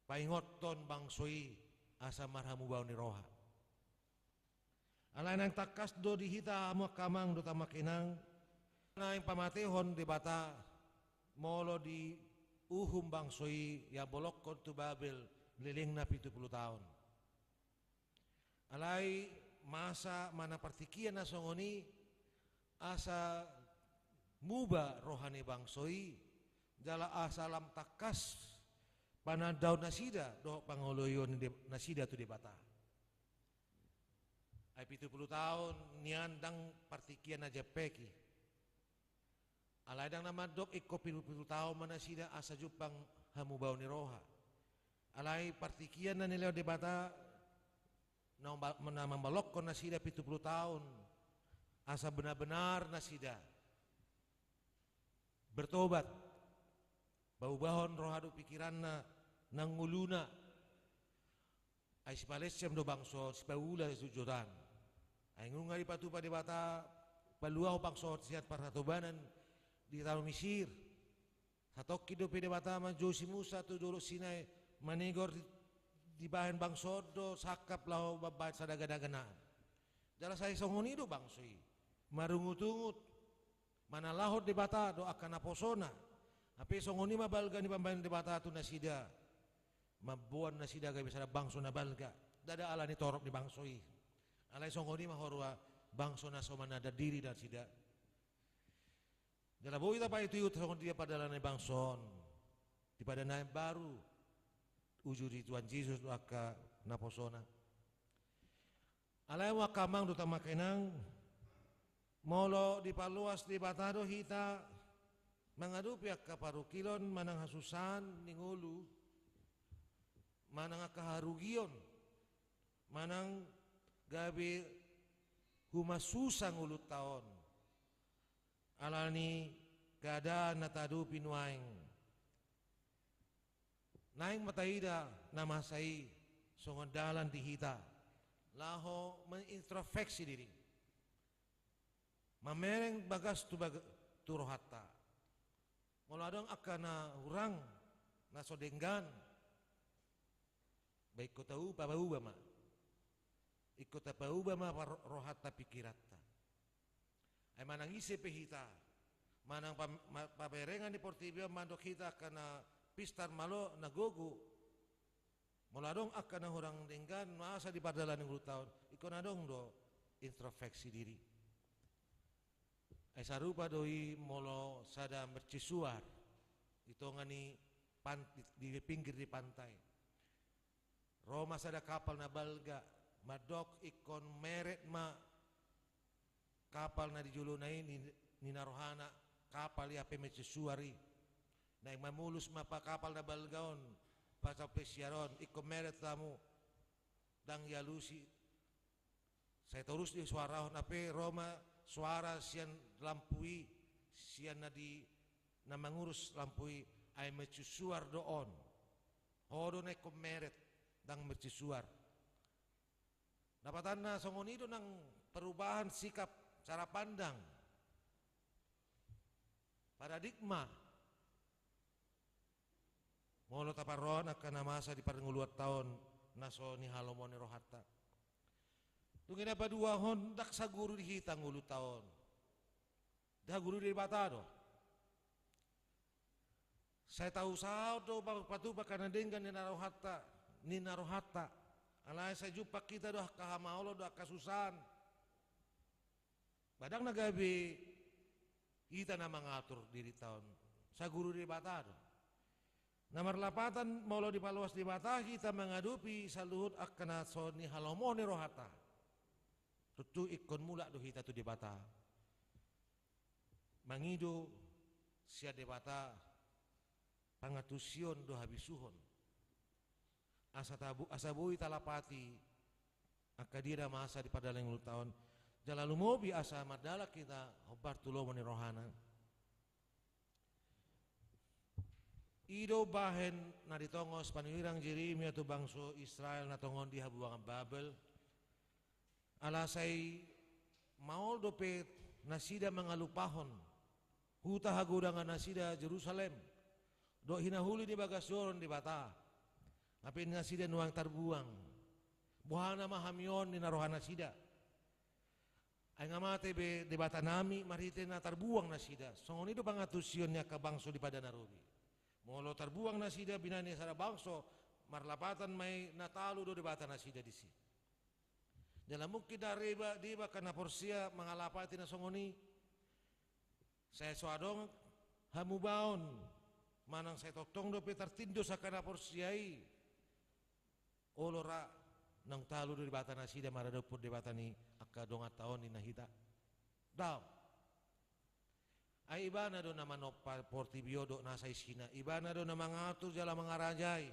paingothon bangso i asa marhamubaon ni roha. Alai naeng tangkas do di hita hamu angka amang dohot amang inang, naeng pamatehon Debata molo diuhum bangso i, diambolonghon tu Babel lelengna pitu pulu taon. Alai masa manang partingkian na songon i asa muba roha ni bangso i, jala asa lam tangkas panandaon nasida dohot pangoloion ni De-, nasida tu Debata. Ai pitu pulu taon nian ndang partingkian na jempek i. Alai ndang na mandok ingkon pitu pulu taon ma nasida asa jumpang hamubaon ni roha. Alai partingkian na nilehon Debata na mamba-, na mambolonghon nasida pitu pulu taon asa benar-benar nasida bertobat, paubahon roha dohot pikiranna nang ngoluna. Ai sipalensem do bangso on, sipaula jojotan. Ai nunga dipatupa Debata paluahon bangso on sian parhatobanan di tano Misir. Satongkin dope Debata manjou si Musa tu Dolok Sinai, manigor di-, dibahen bangso on do sangkap laho mambahen sada gana-ganaan. Jala sai songon i do bangso i marungut-ungut manalahon Debata dohot angka naposona. Hape songon i ma balga ni pambahenan Debata tu nasida, mamboan nasida gabe sada bangso na balga. Ndada ala ni torop ni bangso i. Alai songon i ma huroha bangso na so mananda diri nasida. Jala boi tapaihut-ihut songon dia pardalanan ni bangso on di Padan na Baru, uju di Tuhan Jesus dohot angka naposona. Alai hamu angka amang dohot amang inang, molo dipaloas Debata do hita mangadopi angka parungkilon manang hasusaan ni ngolu, manang angka harugion, manang gabe humasusa ngolunta on ala ni keadaan na tahadopi nuaeng. Naeng ma taida na masa i songon dalan di hita laho mengintrospeksi diri, mamereng bagas tu bag-, tu rohanta. Molo adong angka na hurang, na so denggan, ba ingkon tauba, tauba ma. Ingkon tapauba ma par-, rohanta, pikiranta. Ai manang ise pe hita, manang pam-, ma-, pamerengan ni portibi on mandok hita angka na pistar, malo, na gogo. Molo adong angka na hurang denggan masa di pardalanan ni ngolunta on, ingkon adong do introspeksi diri. Ai sarupa do i molo sada mercusuar di tonga ni pan-, di, di pinggir ni pantai. Ro ma sada kapal na balga, mandok ingkon meret ma kapal na di jolona i ni, ni na rohana kapal i hape mercusuar i. Naeng mamolus ma pa kapal na balga on, pasal pesiar on, ingkon meret hamu, ndang dialusi. Sai torus disoarahon hape, ro ma soara sian lampu i, sian na di, na mangurus lampu i, ai mercusuar do on. Ho do na ingkon meret, ndang mercusuar. Dapatanna songon i do nang perubahan sikap, cara pandang, paradigma. Molo taparrohahon angka na masa di parngoluanta on, na so nihalomohon ni rohanta. Dung i na paduahon, ndang saguru di hita ngolunta on. Ndang saguru di Debata do. Sai tausahahon do pa-, patupa angka na denggan ni na rohanta, ni na rohanta. Alai sai jumpang hita do angka hamaolon dohot angka susahan. Ba ndang na gabe hita na mangatur dirinta on, saguru Debata do. Na marlapatan molo dipaloas Debata hita mangadopi saluhut angka na so nihalomohon ni rohanta, tontu ingkon mulak do hita tu Debata. Mangido sian Debata pangantusion dohot habisuhon. Asa tabu-, asa boi talapati angka dia na masa di pardalanan ni ngolunta on. Jala lumobi asa mardalan hita hombar tu lomo ni rohana. I do bahen na ditongos panurirang Jeremia tu bangso Israel na tongon di habuangan Babel. Ala sai maol dope nasida mangalupahon huta hagodangan nasida Jerusalem, dohot hinahuli ni bagas joro ni Debata. Hape nasida nuaeng tarbuang. Boha nama hami on, ninna roha nasida. Ai nga mate be Debata nami marhite na tarbuang nasida. Songon i do pangantusion ni angka bangso di pada na robi. Molo tarbuang nasida binahen ni sada bangso, marlapatan ma i na talu do Debata nasida disi. Jala mungkin deba, deba angka na porsea mangalapati na songon i. Sai so adong hamubaon, manang sai tongtong dope tartindos angka na porsea i. Olo ra, naung talu do Debata nasida maradophon Debata ni angka donganta on, ninna hita. Daong. Ai Ibana do na manompa portibi on dohot nasa isina, Ibana do na mangatur jala mangarajai.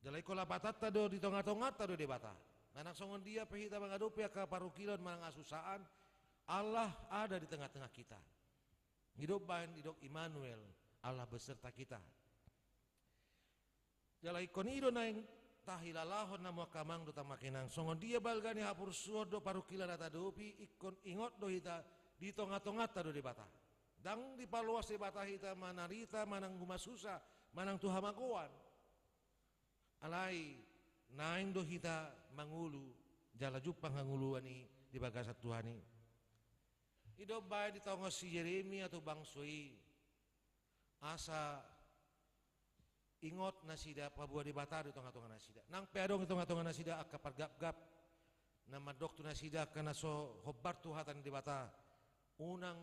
Jala ingkon lapatanta do, di tonga-tonganta do Debata. Manang songon dia pe hita mangadopi angka parungkilon manang hasusaan, Allah ada di tengah-tengah kita. I do umbahen didok Immanuel, Allah beserta kita. Jala ingkon i do naeng tahilalahon hamu angka amang dohot hamu angka inang, songon dia balga ni haporsuhon dohot parungkilon na taadopi, ingkon ingot do hita, di tonga-tonganta do Debata. Ndang dipaloas Debata hita manarita manang humasusa, manang tu hamagoan. Alai naeng do hita mangolu jala jumpang hangoluan i di bagasan Tuhan i. I do umbahen ditongos si Jeremia tu bangso i, asa ingot nasida paboa Debata do di tonga-tonga nasida. Nang pe adong di tonga-tonga nasida angka pargapgap na mandok tu nasida angka na so hombar tu hata ni Debata, unang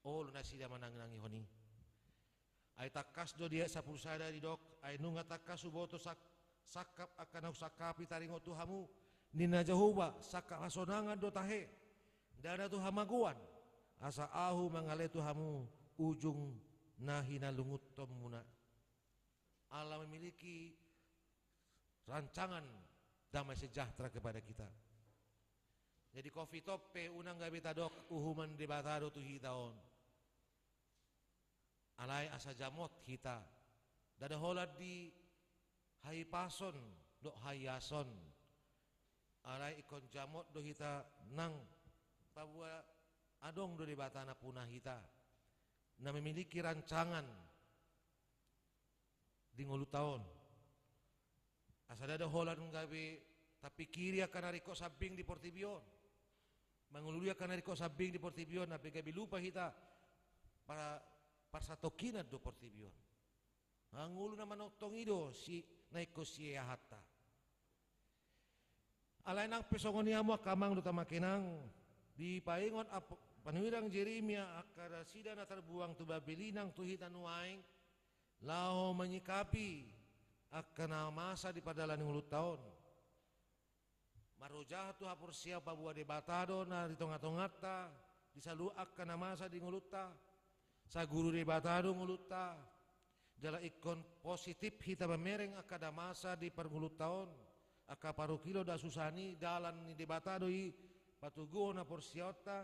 olo nasida manangi-nangihon i. Ai tangkas do di ayat sampulu sada didok, ai nunga tangkas huboto sak-, sangkap angka na husangkapi taringot tu hamu, ninna Jahowa, sangkap hasonangan do tahe, ndada tu hamagoan, asa ahu mangalean tu hamu ujung na hinalungunhonmuna. Allah memiliki rancangan damai sejahtera kepada kita. Jadi covid on pe unang gabe tadok uhuman Debata do tu hita on. Alai asa jamot hita. Ndada holan di hahipason dohot haiason. Alai ingkon jamot do hita nang paboa adong do Debata na puna hita, na memiliki rancangan di ngolunta on. Asa ndada holan gabe tapikiri angka na ringkot sambing di portibi on, mangulului angka na ringkot sambing di portibi on, hape gabe lupa hita para parsatongkinan do portibi on. Ngolu na manongtong i do si na ingkon sieahanta. Alai nang pe songon i hamu angka amang dohot amang inang, dipaingot ap-, panurirang Jeremia angka nasida na tarbuang tu Babel i nang tu hita nuaeng, laho manyikapi angka na masa di pardalanan ni ngolunta on. Marojahon tu haporseaon paboa Debata do na di tongatonganta, di saluhut angka na masa di ngolunta. Saguru Debata do ngolunta. Jala ingkon positif hita mamereng angka na masa di parngolunta on. Angka parungkilon dohot hasusahan i, dalan ni Debata do i, patoguhon haporseaonta.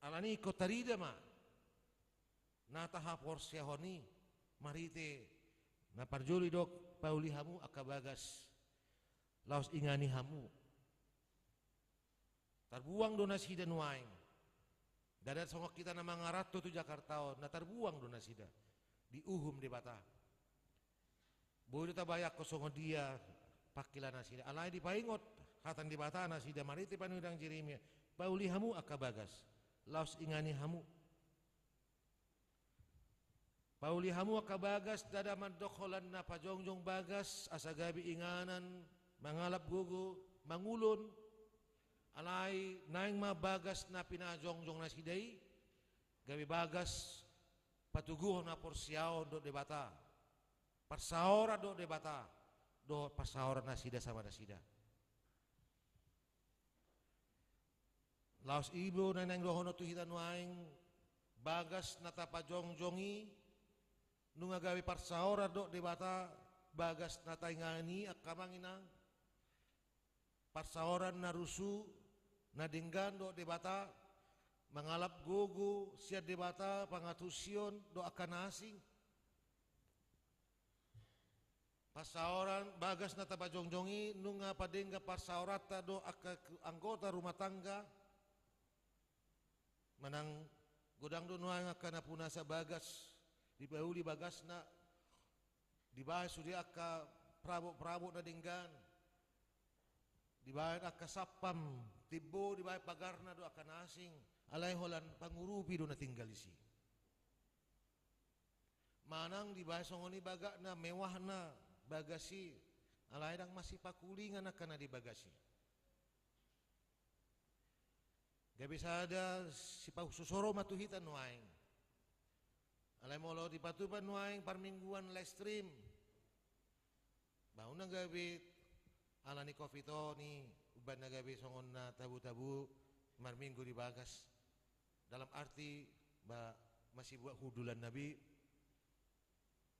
Alani i ingkon tarida ma na tahaporseahon i, marhite na parjolo didok, pauli hamu angka bagas, laos ingani hamu. Tarbuang do nasida nuaeng. Ndada songon hita na mangaranto tu Jakarta on, na tarbuang do nasida. Diuhum Debata. Boi do tabayangkon songon dia pangkilalaannasida. Alai dipaingot hata ni Debata nasida marhite panurirang Jeremia, pauli hamu angka bagas, laos ingani hamu. Pauli hamu angka bagas, ndada mandok holan na pajongjong bagas asa gabe inganan, mangalap gogo, mangulon. Alai naeng ma bagas na pinajongjong nasida i gabe bagas patoguhon haporseaon dohot Debata, parsaoran dohot Debata, dohot parsaoran nasida sama nasida. Laos i do na naeng dohonon tu hita nuaeng, bagas na tapajongjong i, nunga gabe parsaoran dohot Debata, bagas na taingani angka amang inang, parsaoran na rusu, na denggan dohot Debata, mangalap gogo sian Debata, pangantusion dohot angka na asing. Parsaoran, bagas na tapajongjong i nunga padenggan parsaoranta dohot angka anggota rumah tangga. Manang godang do nuaeng angka na punasa bagas, dipauli bagasna, dibaen sude angka perabot-perabot na denggan, dibaen angka satpam timbo, dibaen pagarna dohot angka na asing, alai holan pangurupi do na tinggal disi. Manang dibaen songon i bagakna, mewahna bagas i, alai ndang masipakulingan angka na di bagas i. Gabe sada sipausosoro ma tu hita nuaeng. Alai molo dipatupa nuaeng parmingguan live stream, ba unang gabe ala ni covid on i, umbahen na gabe songon na tabu-tabu marminggu di bagas. Dalam arti, ba, masibuat hundulanna be,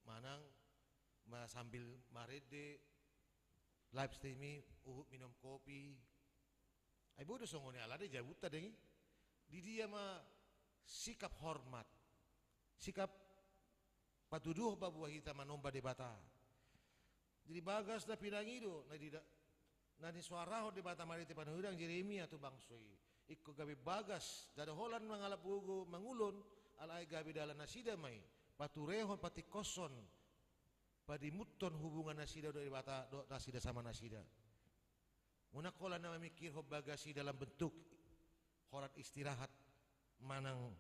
manang, ba, sambil marende, live stream i, huhut minum kopi. Ai boi do songon i, alana i jabunta denggan i. Di dia ma sikap hormat, sikap patuduhon paboa hita manomba Debata. Jadi bagas na pinang i do, na di da-, na nisoarahon Debata marhite panurirang Jeremia tu bangso i. Ingkon gabe bagas, ndada holan mangalap gogo mangulon, alai gabe dalan nasida ma i, paturehon, patingkoshon, padimuthon hubungan nasida dohot Debata, dohot nasida sama nasida. Unang holan na mamingkirhon bagas i dalam bentuk holan istirahat manang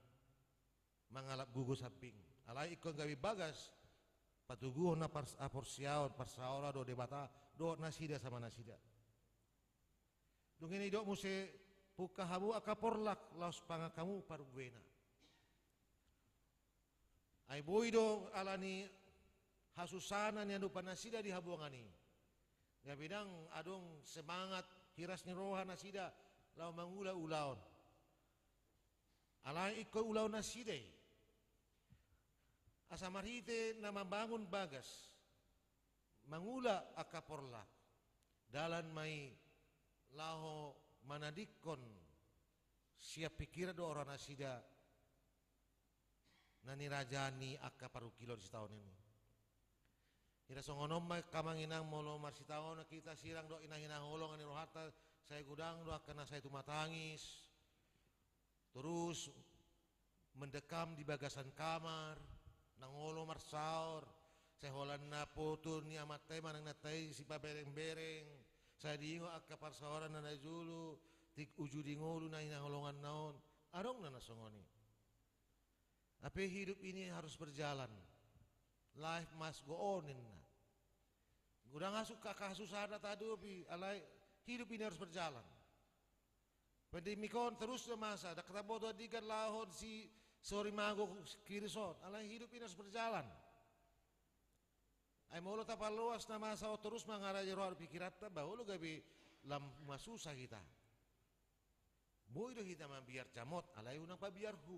mangalap gogo sambing. Alai ingkon gabe bagas, patoguhon na pars-, haporseaon, parsaoran dohot Debata, dohot nasida sama nasida. Dung i didok muse, pungka hamu angka porlak, laos pangan hamu parbuena. Ai boi do ala ni hasusahan na niadopan nasida di habuangan i. Gabe ndang adong semangat, hiras ni roha nasida laho mangula ulaon. Alai ingkon ulaon nasida i. Asa marhite na mambangun bagas, mangula angka porlak, Dalan ma i laho manadingkon sian pingkiran dohot roha nasida na nirajaan ni angka parungkilon sitaonon i. Hira songon on ma angka amang inang, molo marsitaonon hita sirang dohot na hinaholongan ni rohanta, sai godang do angka na sai tumatangis, torus mendekam di bagasan kamar, nang olo marsaor, sai holan na poto ni amanta i manang inanta i sipabereng-bereng, sai diingot angka parsaoranna na jolo, tingki uju di ngolu na hinaholonganna on. Adong na na songon i. Hape hidup ini harus berjalan. Life must go on, ninna. Godang angka hasusahan na tahadopi, alai hidup ini harus berjalan. Pandemi on torus do masa, ndang taboto andigan laho on si sori mago virus on, alai hidup ini harus berjalan. Ai molo tapaloas na masa on torus mangarajai roha dohot pingkiranta, bah olo gabe lam masusa hita. Boi do hita mabiar jamot, alai unang pabiar hu.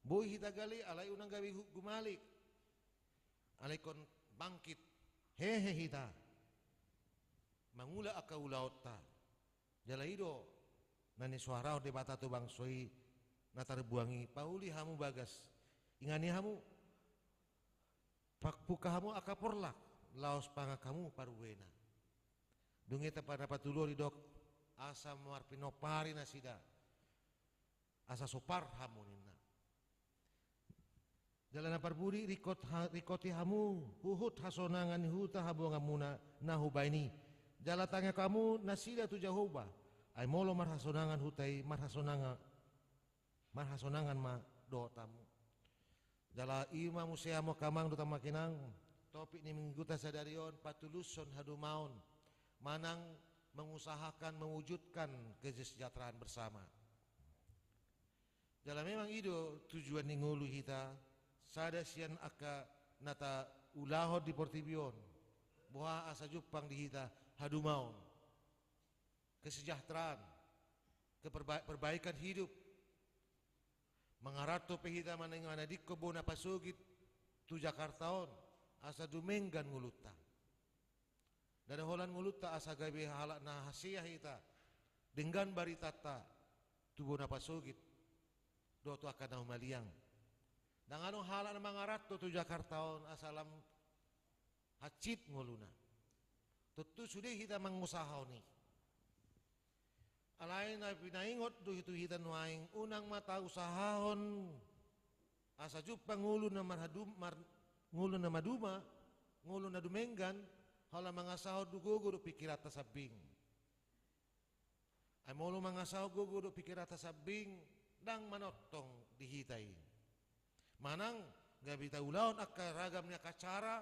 Boi hita gale, alai unang gabe hu gumalik. Alai ingkon bangkit, hehe hita mangula angka ulaonta. Jala i do na nisoarahon Debata tu bangso i na tarbuang i, pauli hamu bagas, ingani hamu, pangungka hamu angka porlak, laos pangan hamu paruena. Dung i tapa na patoluhon didok, asa marpinompari nasida, asa sopar hamu, ninna. Jala na parbudi, ringkot ha-, ringkoti hamu huhut hasonangan ni huta habuanganmuna na hubahen i. Jala tangiang hamu nasida tu Jahowa. Ai molo marhasonangan huta i, marhasonangan, marhasonangan ma dohot hamu. Jala i ma muse hamu angka amang dohot amang inang, topik ni mingguta sadari on, patulushon hadumaon manang mengusahakan mewujudkan kesejahteraan bersama. Jala memang i do tujuan ni ngolu hita, sada sian angka na taulahon di portibi on, boha asa jumpang di hita hadumaon, kesejahteraan, keperba-, perbaikan hidup. Mangaranto pe hita manang manadingkon bona pasogit tu Jakarta on, asa dumenggan ngolunta. Ndada holan ngolunta asa gabe halak na hasea hita, denggan baritanta tu bona pasogit dohot tu angka na humaliang. Ndang adong halak na mangaranto tu Jakarta on asa lam hansit ngoluna. Tontu sude hita mangusahahon i. Alai na pinaingot do tu hita nuaeng, unang ma tausahahon asa jumpang ngolu na marhadum-, mar-, ngolu na maduma, ngolu na dumenggan, holan mangasahon do gogo dohot pingkiranta sambing. Ai molo mangasahon gogo dohot pingkiranta sambing, ndang manongtong di hita i. Manang gabe taulahon angka ragam ni angka cara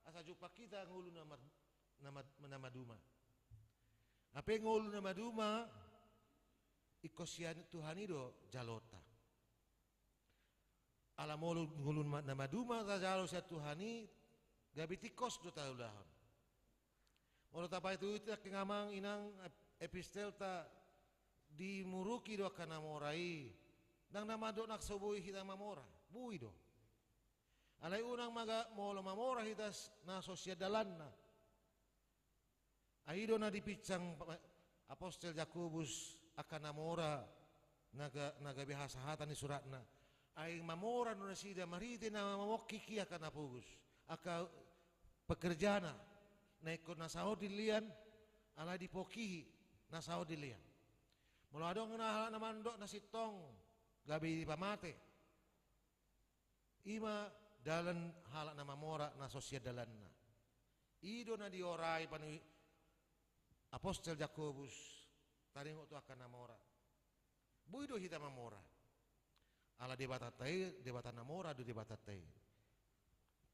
asa jumpang hita ngolu na mar-, na mad-, na maduma. Hape ngolu na maduma, ingkon sian Tuhan i do jaloonta. Ala molo ngolu ma-, na maduma tajalo sian Tuhan i, gabe tingkos do taulahon. Molo tapaihut-ihut angka amang inang ep-, epistelta, dimuruki do angka na mora i. Ndang na mandok na so boi hita mamora, boi do. Alai unang ma ga-, molo mamora hita s-, na so sian dalanna. Ai i do na dipinsang pa-, apostel Jakobus angka na mora na ga-, na gabe hasahatan ni suratna. Ai mamora do nasida marhite na mamongkik i angka na pogos, angka pekerjana, na ingkon na saor di lian, alai dipongkihi na saor di lian. Molo adong na halak na mandok na sintong, gabe dipamate. I ma dalan halak na mamora na so sian dalanna. I do na diorai panu-, apostel Jakobus taringot tu angka na mora. Boi do hita mamora. Ala Debatanta i, Debata na mora do Debatanta i.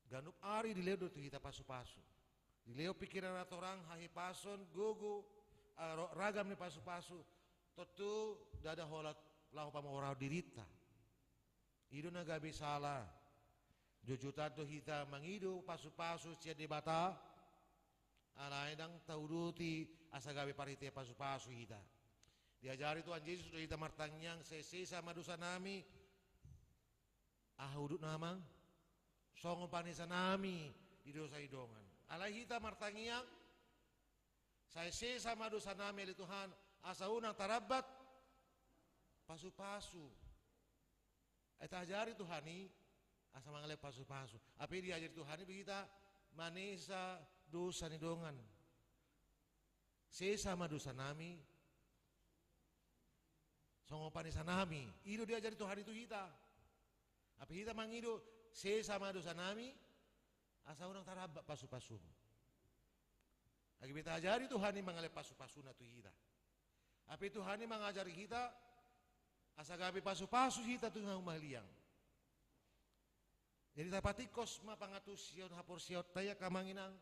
Ganup ari dilehon do tu hita pasu-pasu. Dilehon pingkiran na torang, hahipason, gogo, a, ro-, ragam ni pasu-pasu. Tontu ndada holan laho pamorahon dirinta. I do na gabe sala. Joujoutan do hita mangido pasu-pasu sian Debata, alai ndang taudoti asa gabe parhite pasu-pasu hita. Diajari Tuhan Jesus do hita martangiang, sesa ma dosanami, aha udutna amang? Songon panesanami di dosa ni dongan. Alai hita martangiang, Sai sesa ma dosanami ale Tuhan, asa unang tarambat pasu-pasu. Ai taajari Tuhan i asa mangalehon pasu-pasu. Hape diajari Tuhan i do hita manesa dosa ni dongan. Sesa ma dosanami songon panesanami. I do diajari Tuhan i tu hita. Hape hita mangido, sesa ma dosanami asa unang tarambat pasu-pasum. Asa gabe taajari Tuhan i mangalehon pasu-pasuna tu hita. Hape Tuhan i mangajari hita asa gabe pasu-pasu hita tu na humaliang. Jadi tapatingkos ma pangantusion haporseaonta i angka amang inang.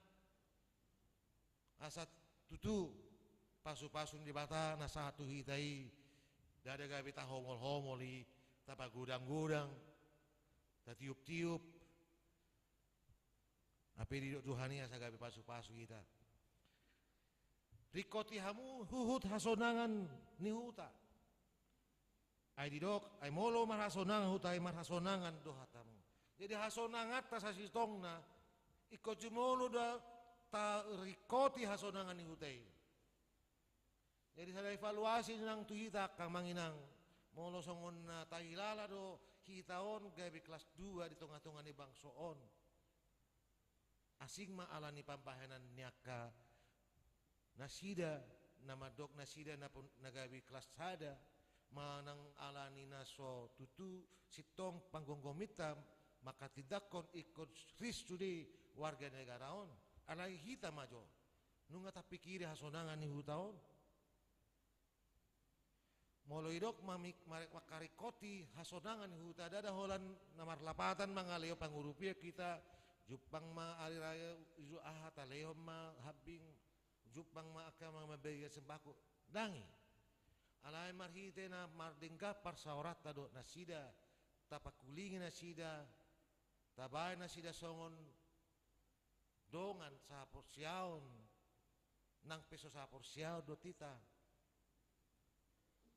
Asa tutu pasu-pasu ni Debata na sahat tu hita i ndada gabe tahomol-homol i, tapagodang-godang, tatiup-tiup. Hape didok Tuhan i asa gabe pasu-pasu hita. Ringkoti hamu huhut hasonangan ni huta. Ai didok, ai molo marhasonangan huta i, marhasonangan do hatamu. Jadi hasonanganta sasintongna ingkon jumolo do taringkoti hasonangan ni huta i. Jadi sada evaluasi nang tu hita angka amang inang. Molo songon na tahilala do hita on gabe kelas dua di tonga-tonga ni bangso on. Asing ma ala ni pambahenan ni angka nasida, na mandok nasida na pon-, na gabe kelas sada, manang ala ni na so tutu sintong panggomgominta manghatindanghon ingkon ris sude warga negara on. Alai hita ma jo nunga tapikiri hasonangan ni huta on. Molo didok mamik-, mare-, mangharingkoti hasonangan ni huta, ndada holan na marlapatan mangalehon pangurupion hita, jumpang ma ari raya Idul Adha talehon ma hambing, jumpang ma angka ma-, mambahen sembako. Ndang i. Alai marhite na mardenggan parsaoranta dohot nasida, tapangkulingi nasida, tabahen nasida songon dongan sahaporseaon, nang pe so sahaporseaon dohot hita.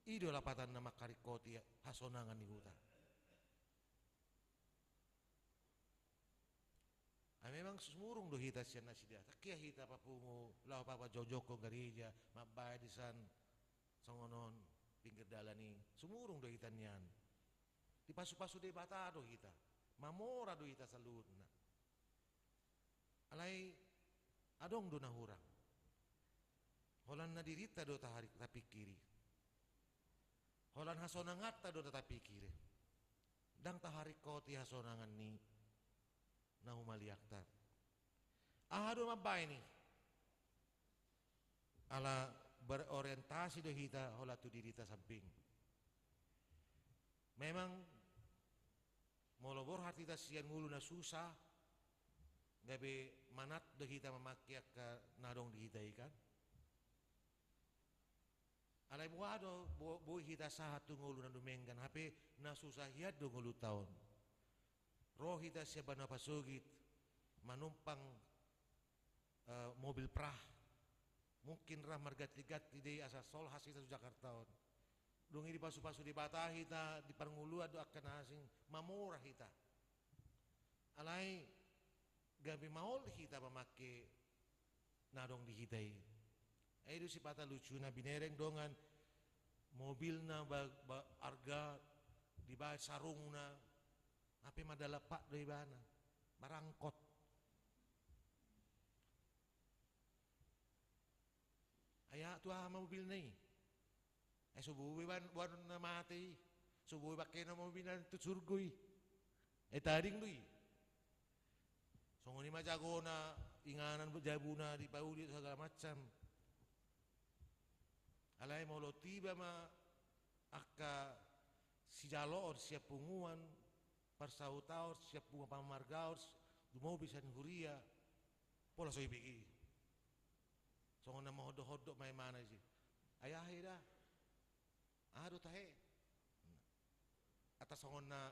I do lapatanna mangharingkoti hasonangan ni huta. Ai memang sumurung do hita sian nasida. Tangkas hita papungu laho papajongjongkon gareja, mambahen di san songon on pinggir dalan i. Sumurung do hita nian. Dipasu-pasu Debata do hita. Mamora do hita saluhutna. Alai adong do na hurang. Holan na dirinta do tahari-, tapingkiri. Holan hasonanganta do na tapingkiri. Ndang taharingkoti hasonangan ni na humaliangta. Aha do mambahen i? Ala berorientasi do hita holan tu dirita sambing. Memang molo borhat hita sian ngolu na susah, gabe manat do hita mamangke angka na adong di hita i kan. Alai boha do bo-, boi hita sahat tu ngolu na dumenggan, hape na susah hian do ngolunta on. Ro hita sian banua pasogit manumpang eh, mobil prah. Mungkin ra marganti-ganti do i asa solhas hita tu Jakarta on. Dung i dipasu-pasu Debata hita, di parngoluan do angka na asing, mamora hita. Alai gabe maol hita mamangke na adong di hita i. Ai do sipata lucuna binereng dongan mobilna ba-, ba-, arga dibaen sarungna, hape mandalapak do ibana, marangkot. Ai tu aha ma mobilna i? Ai so boi boanonna mate i. So boi bangkena mobilna tu surgo i. Ai tading do i. Songon i ma jagona, inganan jabuna dipauli segala macam. Alai molo tiba ma angka sijaloon sian punguan, parsahutaon sian punguan pamargaon, dumobi sian huria, pola so ibege i. Songon na mahondok-hondok ma imana disi. Ai aha i da? Aha do tahe? Atas songon na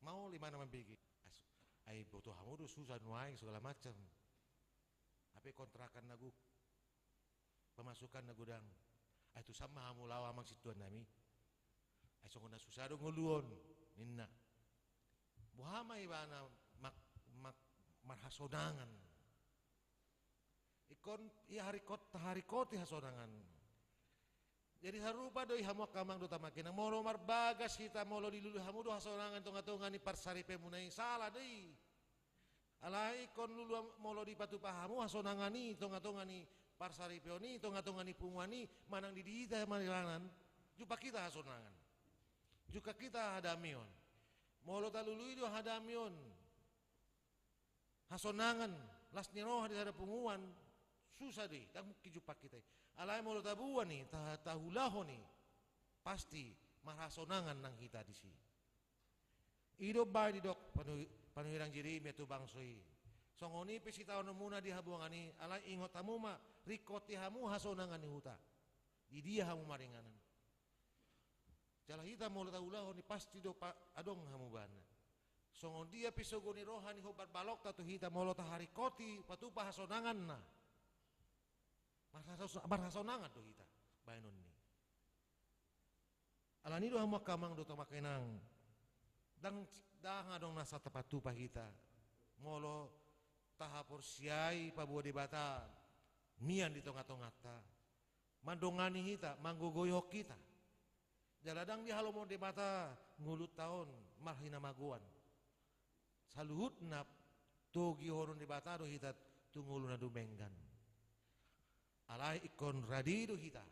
maol imana mambege. As-, ai boto hamu do susah nuaeng segala macam. Hape kontrakan na gok. Pemasukan na godang. Ai tu san ma hamu laho amang sintuan nami. Ai songon na susah do ngolu on, ninna. Boha ma ibana mak-, mak-, marhasonangan. Ingkon ia haringkot, taharingkoti hasonangan. Jadi sarupa do i hamu angka amang dohot amang inang, molo marbagas hita, molo dilului hamu do hasonangan tongatonga ni parsaripeonmuna i, sala do i. Alai ingkon lulu am-, molo dipatupa hamu hasonangan i tongatonga ni parsaripeon i, tongatonga ni punguan i, manang di hita maringanan, jumpang hita hasonangan. Jumpang hita hadameon. Molo talului do hadameon, hasonangan, las ni roha di sada punguan, susa do i, ndang mungkin jumpang hita i. Alai molo taboan i, ta-, taulahon i, pasti marhasonangan nang hita disi. I do umbahen didok panu-, panurirang Jeremia tu bangso i: Songon i pe sitaononmuna di habuangan i, alai ingot hamu ma, ringkoti hamu hasonangan ni huta, di dia hamu maringanan. Jala hita molo taulahon i, pasti do pa-, adong hamubaanna. Songon dia pe sogo ni roha ni hombar balokta tu hita, molo taharingkoti patupa hasonanganna, marhaso-, marhasonangan do hita bahenonni. Alani do hamu angka amang dohot amang inang, ndang, ndang adong nasa tapatupa hita, molo tahaporseai paboa Debata mian di tongatonganta, mandongani hita, manggogoihon hita. Jala ndang dihalomohon Debata ngolunta on marhamagoan. Saluhutna togihonon Debata do hita tu ngolu na dumenggan. Alai ingkon radi do hita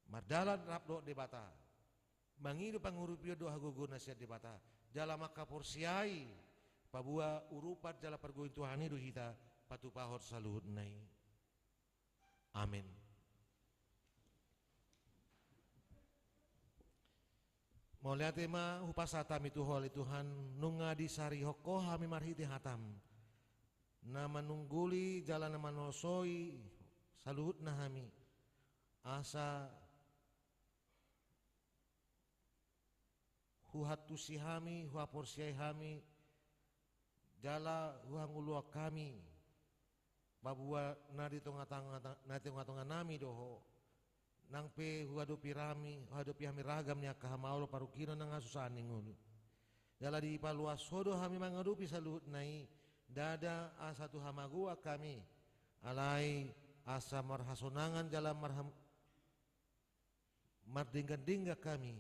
mardalan rap dohot Debata, mangido pangurupion dohot hagogoon na sian Debata, jala manghaporseai paboa urupan jala pargogoi ni Tuhan i do hita patupahon saluhutna i. Amen. Mauliate ma hupasahat hami tu Ho ale Tuhan, nunga disarihon Ho hami marhite hataM, na manungguli jala na manosoi saluhutna hami, asa huantusi hami, huhaporseai hami, jala huhangoluhon hami, paboa na di tongatonga, na di tongatonganami do Ho, nang pe huadopi hami, huadopi hami ragam ni angka hamaolon, parungkilon nang hasusaan ni ngolu. Jala dipaluas Ho do hami mangadopi saluhutna i, ndada asa tu hamagoan hami, alai asa marhasonangan jala marham-, mardenggan-denggan hami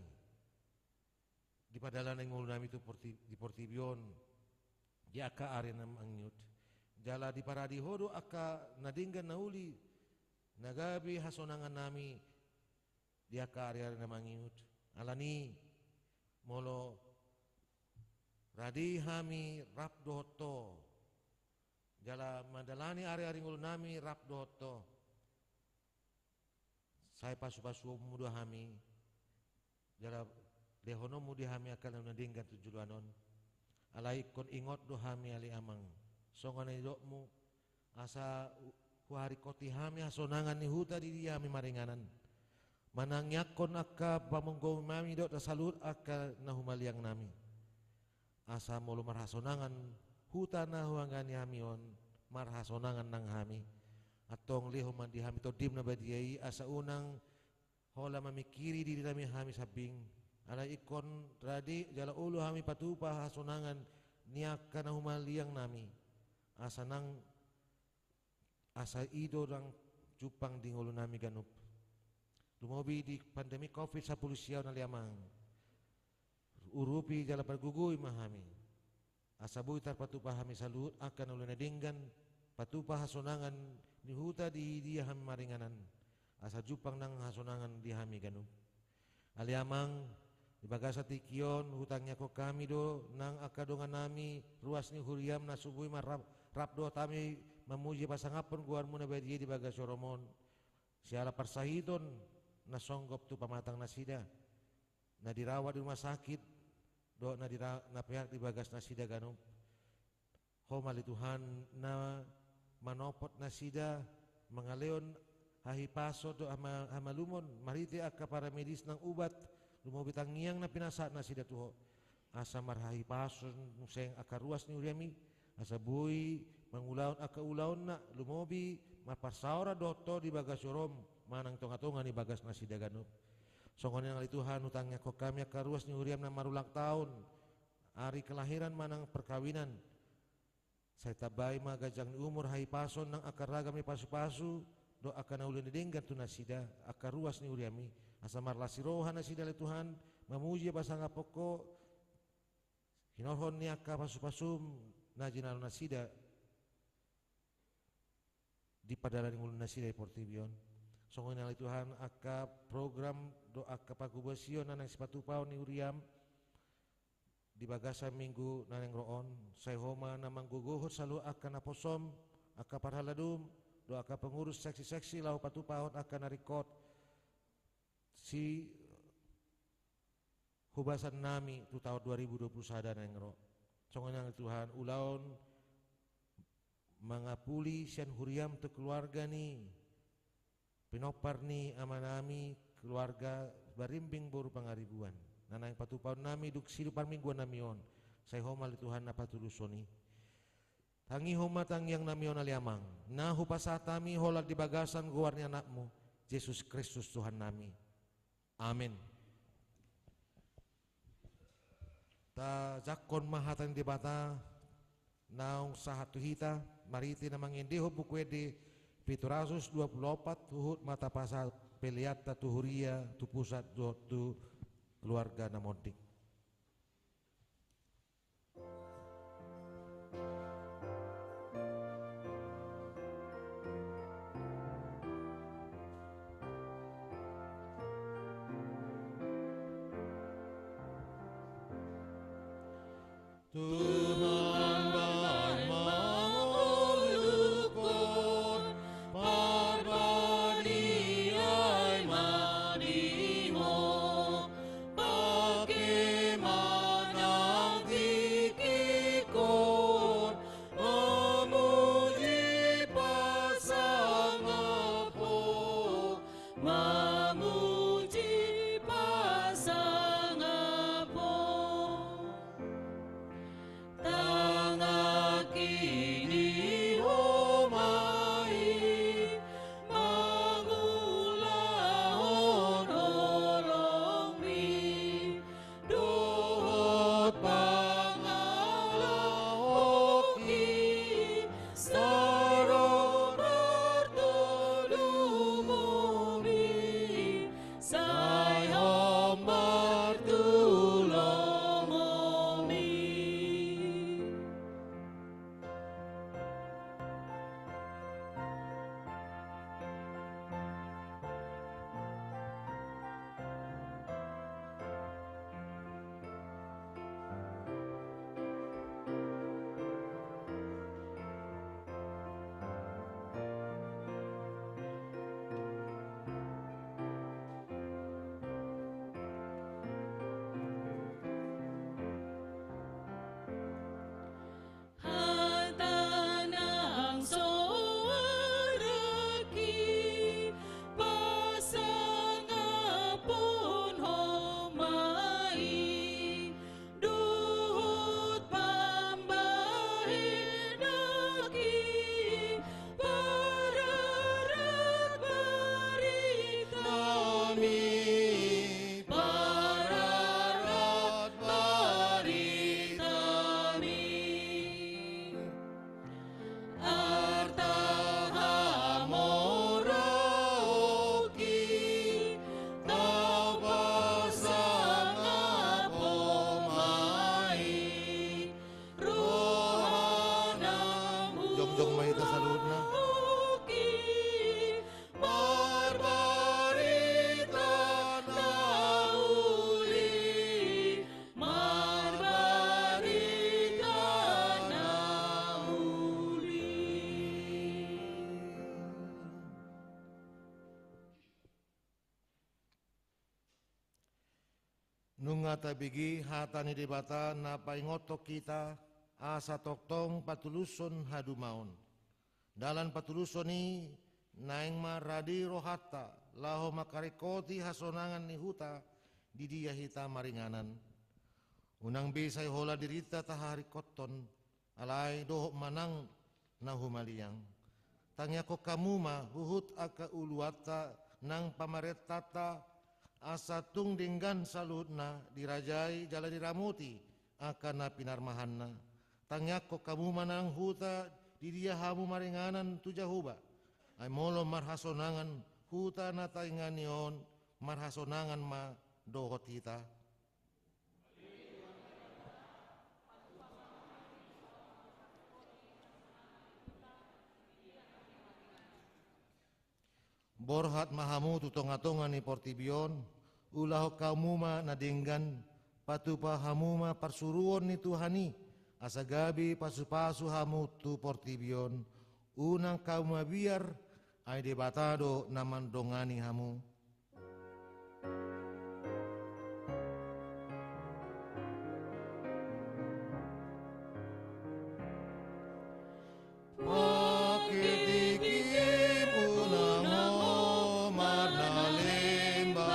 di pardalanan ni ngolunami tu porti-, di portibi on, di angka ari na mangihut. Jala diparade Ho do angka na denggan na uli, na gabe hasonangannami di angka ari-ari na mangihut. Alani, molo rade hami rap dohot Ho, jala mandalani ari-ari ngolunami rap dohot Ho, sai pasupasuonmu do hami, jala lehononmu di hami angka na denggan tu joloan on. Alai ingkon ingot do hami ale Amang, songon na nidokmu, asa hu-, huharingkoti hami hasonangan ni huta di dia hami maringanan. Manangiangkon angka pamonggomi nami dohot saluhut angka na humaliang nami. Asa molo marhasonangan huta na huhangani hami on, marhasonangan nang hami. Antong lehon ma di hami Tondim na badia i, asa unang holan mamingkiri diri nami hami sambing. Alai ingkon rade jala olo hami patupa hasonangan ni angka na humaliang nami. Asa nang Asa i do nang jumpang di ngolunami ganup. Lumobi di pandemi covid sampulu sia on ale Amang. Urupi jala pargogoi ma hami. Asa boi tarpatupa hami saluhut angka na uli na denggan, patupa hasonangan ni huta di dia hami maringanan. Asa jumpang nang hasonangan di hami ganup. Ale Amang, di bagasan tingki on, hutangiangkon hami do, nang angka dongannami, ruas ni huriam na so boi ma rap, rap dohot hami, mamuji pasangaphon goarmu na badia i di bagas joro on. Siala parsahiton, na songgop tu pamatang nasida, na dirawat di rumah sakit, dohot na dira-, na peak di bagas nasida ganup. Ho ma ale Tuhan na manopot nasida, mangalehon hahipason dohot hama-, hamalumon, marhite angka paramedis nang ubat, lumobi tangiang na pinasahat nasida tu Ho. Asa marhahipason muse angka ruas ni huriam i, asa boi mangulahon angka ulaonna, lumobi marparsaoran dohot Ho di bagas joroM, manang tongatonga ni bagas nasida ganup. Songon i nang ale Tuhan, hutangiangkon hami angka ruas ni huriam na marulang taon, ari kelahiran manang perkawinan, Sai tambai ma ganjang ni umur, hahipason nang angka ragam ni pasupasu dohot angka na uli ni denggan tu nasida, angka ruas ni huriaM i, asa marlas ni roha nasida ale Tuhan, mamuji pasangapon Ho, hinorhon ni angka pasupasuM na jinalo nasida di pardalanan ni ngolu nasida di portibi on. Songon i nang ale Tuhan angka program dohot angka pangkobasion na naeng sipatupaon ni huriaM di bagasan minggu na naeng ro on, sai Ho ma na manggogohon saluhut angka naposoM, angka parhaladoM, dohot angka pengurus seksi-seksi laho patupahon angka na ringkot sihobasannami tu taon dua ribu dua puluh sada na naeng ro. Songon i nang ale Tuhan, ulaon mangapuli sian huriaM tu keluarga ni pinompar ni amanami, keluarga Barimbing boru Pangaribuan, na naeng patupaonnami dung sidung parmingguannami on, sai Ho ma ale Tuhan na patulushon i. Tangihon ma tangiangnami on ale Amang, na hupasahat hami holan di bagasan goar ni AnakMu, Jesus Kristus Tuhannami. Amen. Tajangkon ma hata ni Debata naung sahat tu hita, marhite na mangendehon Buku Ende pitu ratus dua puluh opat, huhut ma tapasahat peleanta tu huria, tu pusat dohot tu keluarga na monding. Tuhan, bahen ma mangoluhon parbadiai ma di Ho, pangke ma nang tingkingkon mamuji pasangap Ho, mamuji pasangap Ho. Tangihon ma i mangulahon holongmi, dohot pangalahonmi, sai ro martolu mami, sai hombar tu lomomi. Hata nang soarangki, pasangaphon homa i, dohot pambahenanki, pararat baritami, pararat baritami. Arta hamoraonki, tapasangap homa i, roha nang jongjong ma hita saluhutna. Marbarita na uli, marbarita na uli. Nunga tabege hata ni Debata na paingothon hita, asa tongtong patulushon hadumaon. Dalan patulushon i naeng ma rade rohanta laho mangkaringkoti hasonangan ni huta di dia hita maringanan. Unang be sai holan dirinta taharingkothon, alai dohot ma nang na humaliang. Tangiangkon hamu ma huhut angka uluanta nang pamarentanta, asa tung denggan saluhutna dirajai jala diramoti angka na pinarmahanna. Tangiangkon hamu ma nang huta, di dia hamu maringanan tu Jahowa. Ai molo marhasonangan huta na taingani on, marhasonangan ma dohot hita. Borhat ma hamu tu tongatonga ni portibi on, ulahon hamu ma na denggan, patupa hamu ma parsuruon ni Tuhan i, asa gabe pasupasu hamu tu portibi on. Unang hamu mabiar, ai Debata do na mandongani hamu. Pangke tingkim unang ho marnalemba,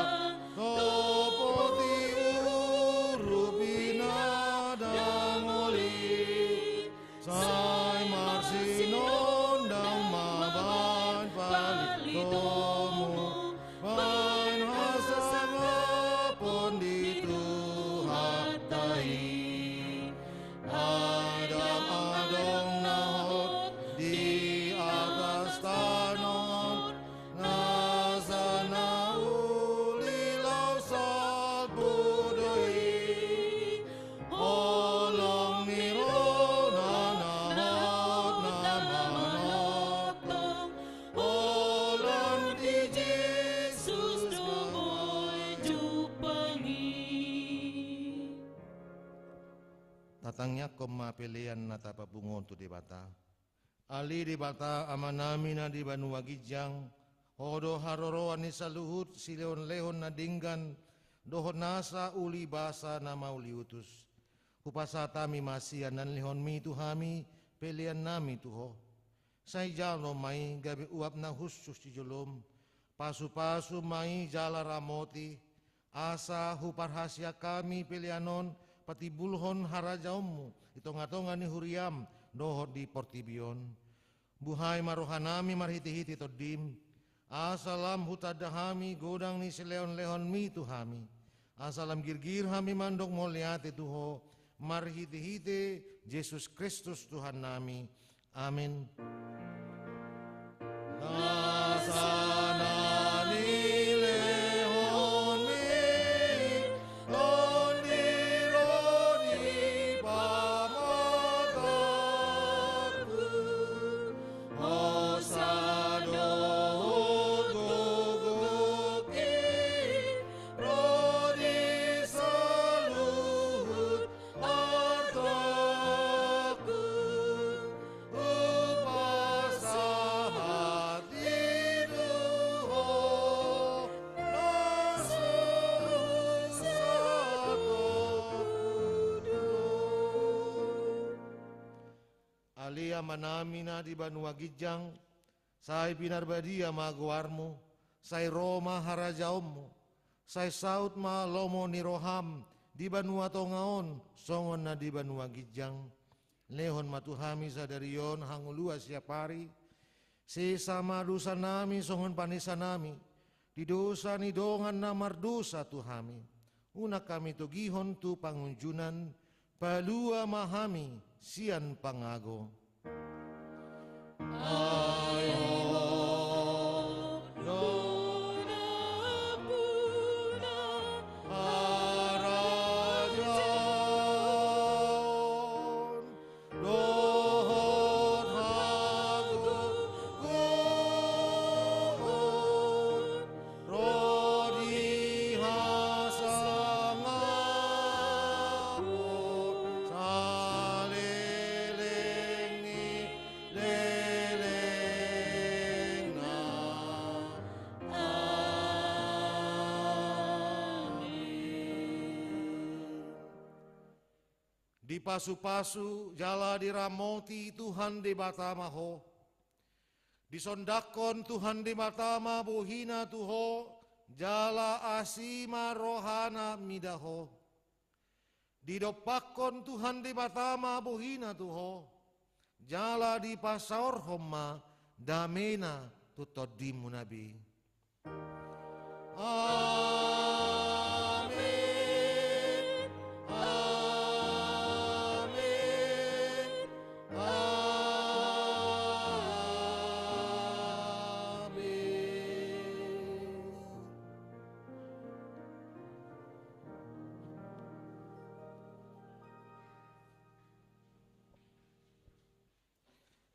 topoti urupi na dang uli. Sai marsinondang ma baen palitomu, baen hasangapon di Tuhanta i. Ai dang adong na hot di atas tano on, na sana uli laho salpu do i. Holong ni roha na hot na manongtong, holan di Jesus do boi jumpang i. Tatangiangkon ma pelean na tapapungu on tu Debata. Ale Debata Amanami na di banua ginjang, Ho do haroroan ni saluhut silehonlehon na denggan dohot nasa uli basa na mauliutus. Hupasahat hami ma sian na nilehonMi tu hami peleannami tu Ho. Sai jalo ma i gabe uap na hushus di jolom, pasupasu ma i jala ramoti, asa huparhaseang hami pelean on patimbulhon harajaonMu di tongatonga ni huriaM dohot di portibi on. Buhai ma rohanami marhitehite TondiM, asa lam hutanda hami godang ni silehonlehonMi tu hami, asa lam girgir hami mandok mauliate tu Ho, marhitehite Jesus Kristus Tuhannami. Amen. Nasa na nilehonMi Tondi ro di pamatangku, hosa dohot gogongki ro di saluhut artangku. Hupasahat i tu Ho na so husahatonnami. Ale Amanami na di banua ginjang, sai pinarbadia ma goarMu, sai ro ma harajaonMu, sai saut ma lomo ni rohaM di banua tonga on songon na di banua ginjang. Lehon ma tu hami sadari on hangoluan siapari. Sesa ma dosanami songon panesanami di dosa ni dongan na mardosa tu hami. Unang hami togihon tu pangunjunan, palua ma hami sian pangago. Ai Ho do nampuna, harajaon dohot hagogoon ro di hasangapon saleleng ni lelengna. Amen. Dipasupasu jala diramoti Tuhan Debata ma ho. Disondangkon Tuhan Debata ma bohiNa tu ho, jala asi ma rohaNa mida ho. Didompakkon Tuhan Debata ma bohiNa tu ho, jala dipasaorhon ma dameNa tu tondimu na be. Amen. Amen.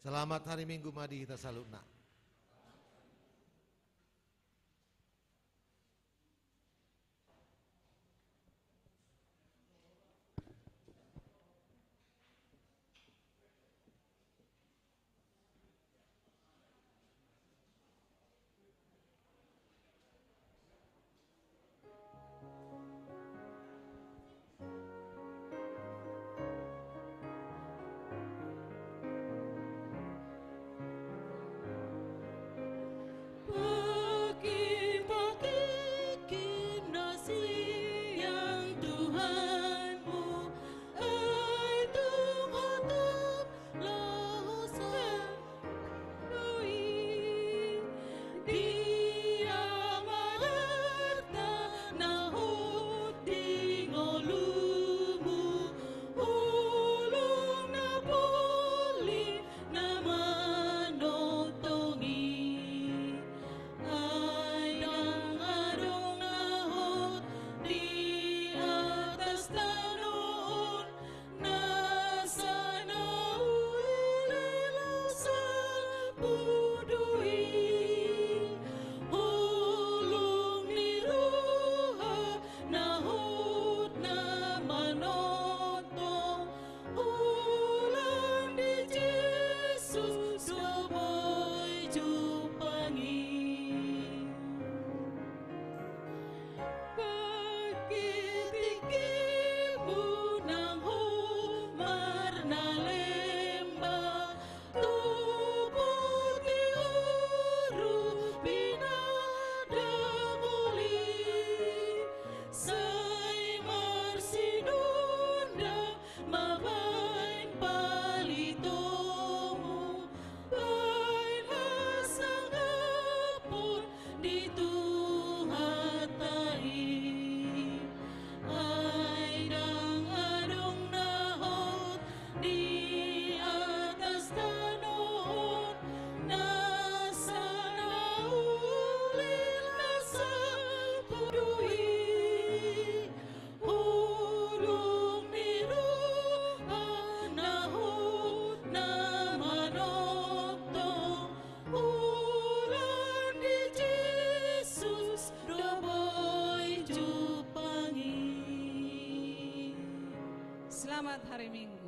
Selamat hari Minggu ma di hita saluhutna. Pakai-pakai kinasian Tuhanmu, ai tung hotop laho sa- Doi, dia ma arta na hot di ngolumu, holong na poli na manongtong i. Ai ndang adong na hot di atas tano on, nasa na uli na sapudu i, holong ni roha na hot na manongtong, holan di Jesus do boi jumpang i. Pakai tingkimu nang hombar na lemba, tu poti orupi na dangol i, sai marsinondang ma baen palitomu, baen hasangapon di Tuhanta i. Ai ndang adong na hot di atas tano on, nasa na uli na sapudu i, holong ni roha na hot na manongtong, holan di Jesus do boi jumpang i. Selamat hari Minggu.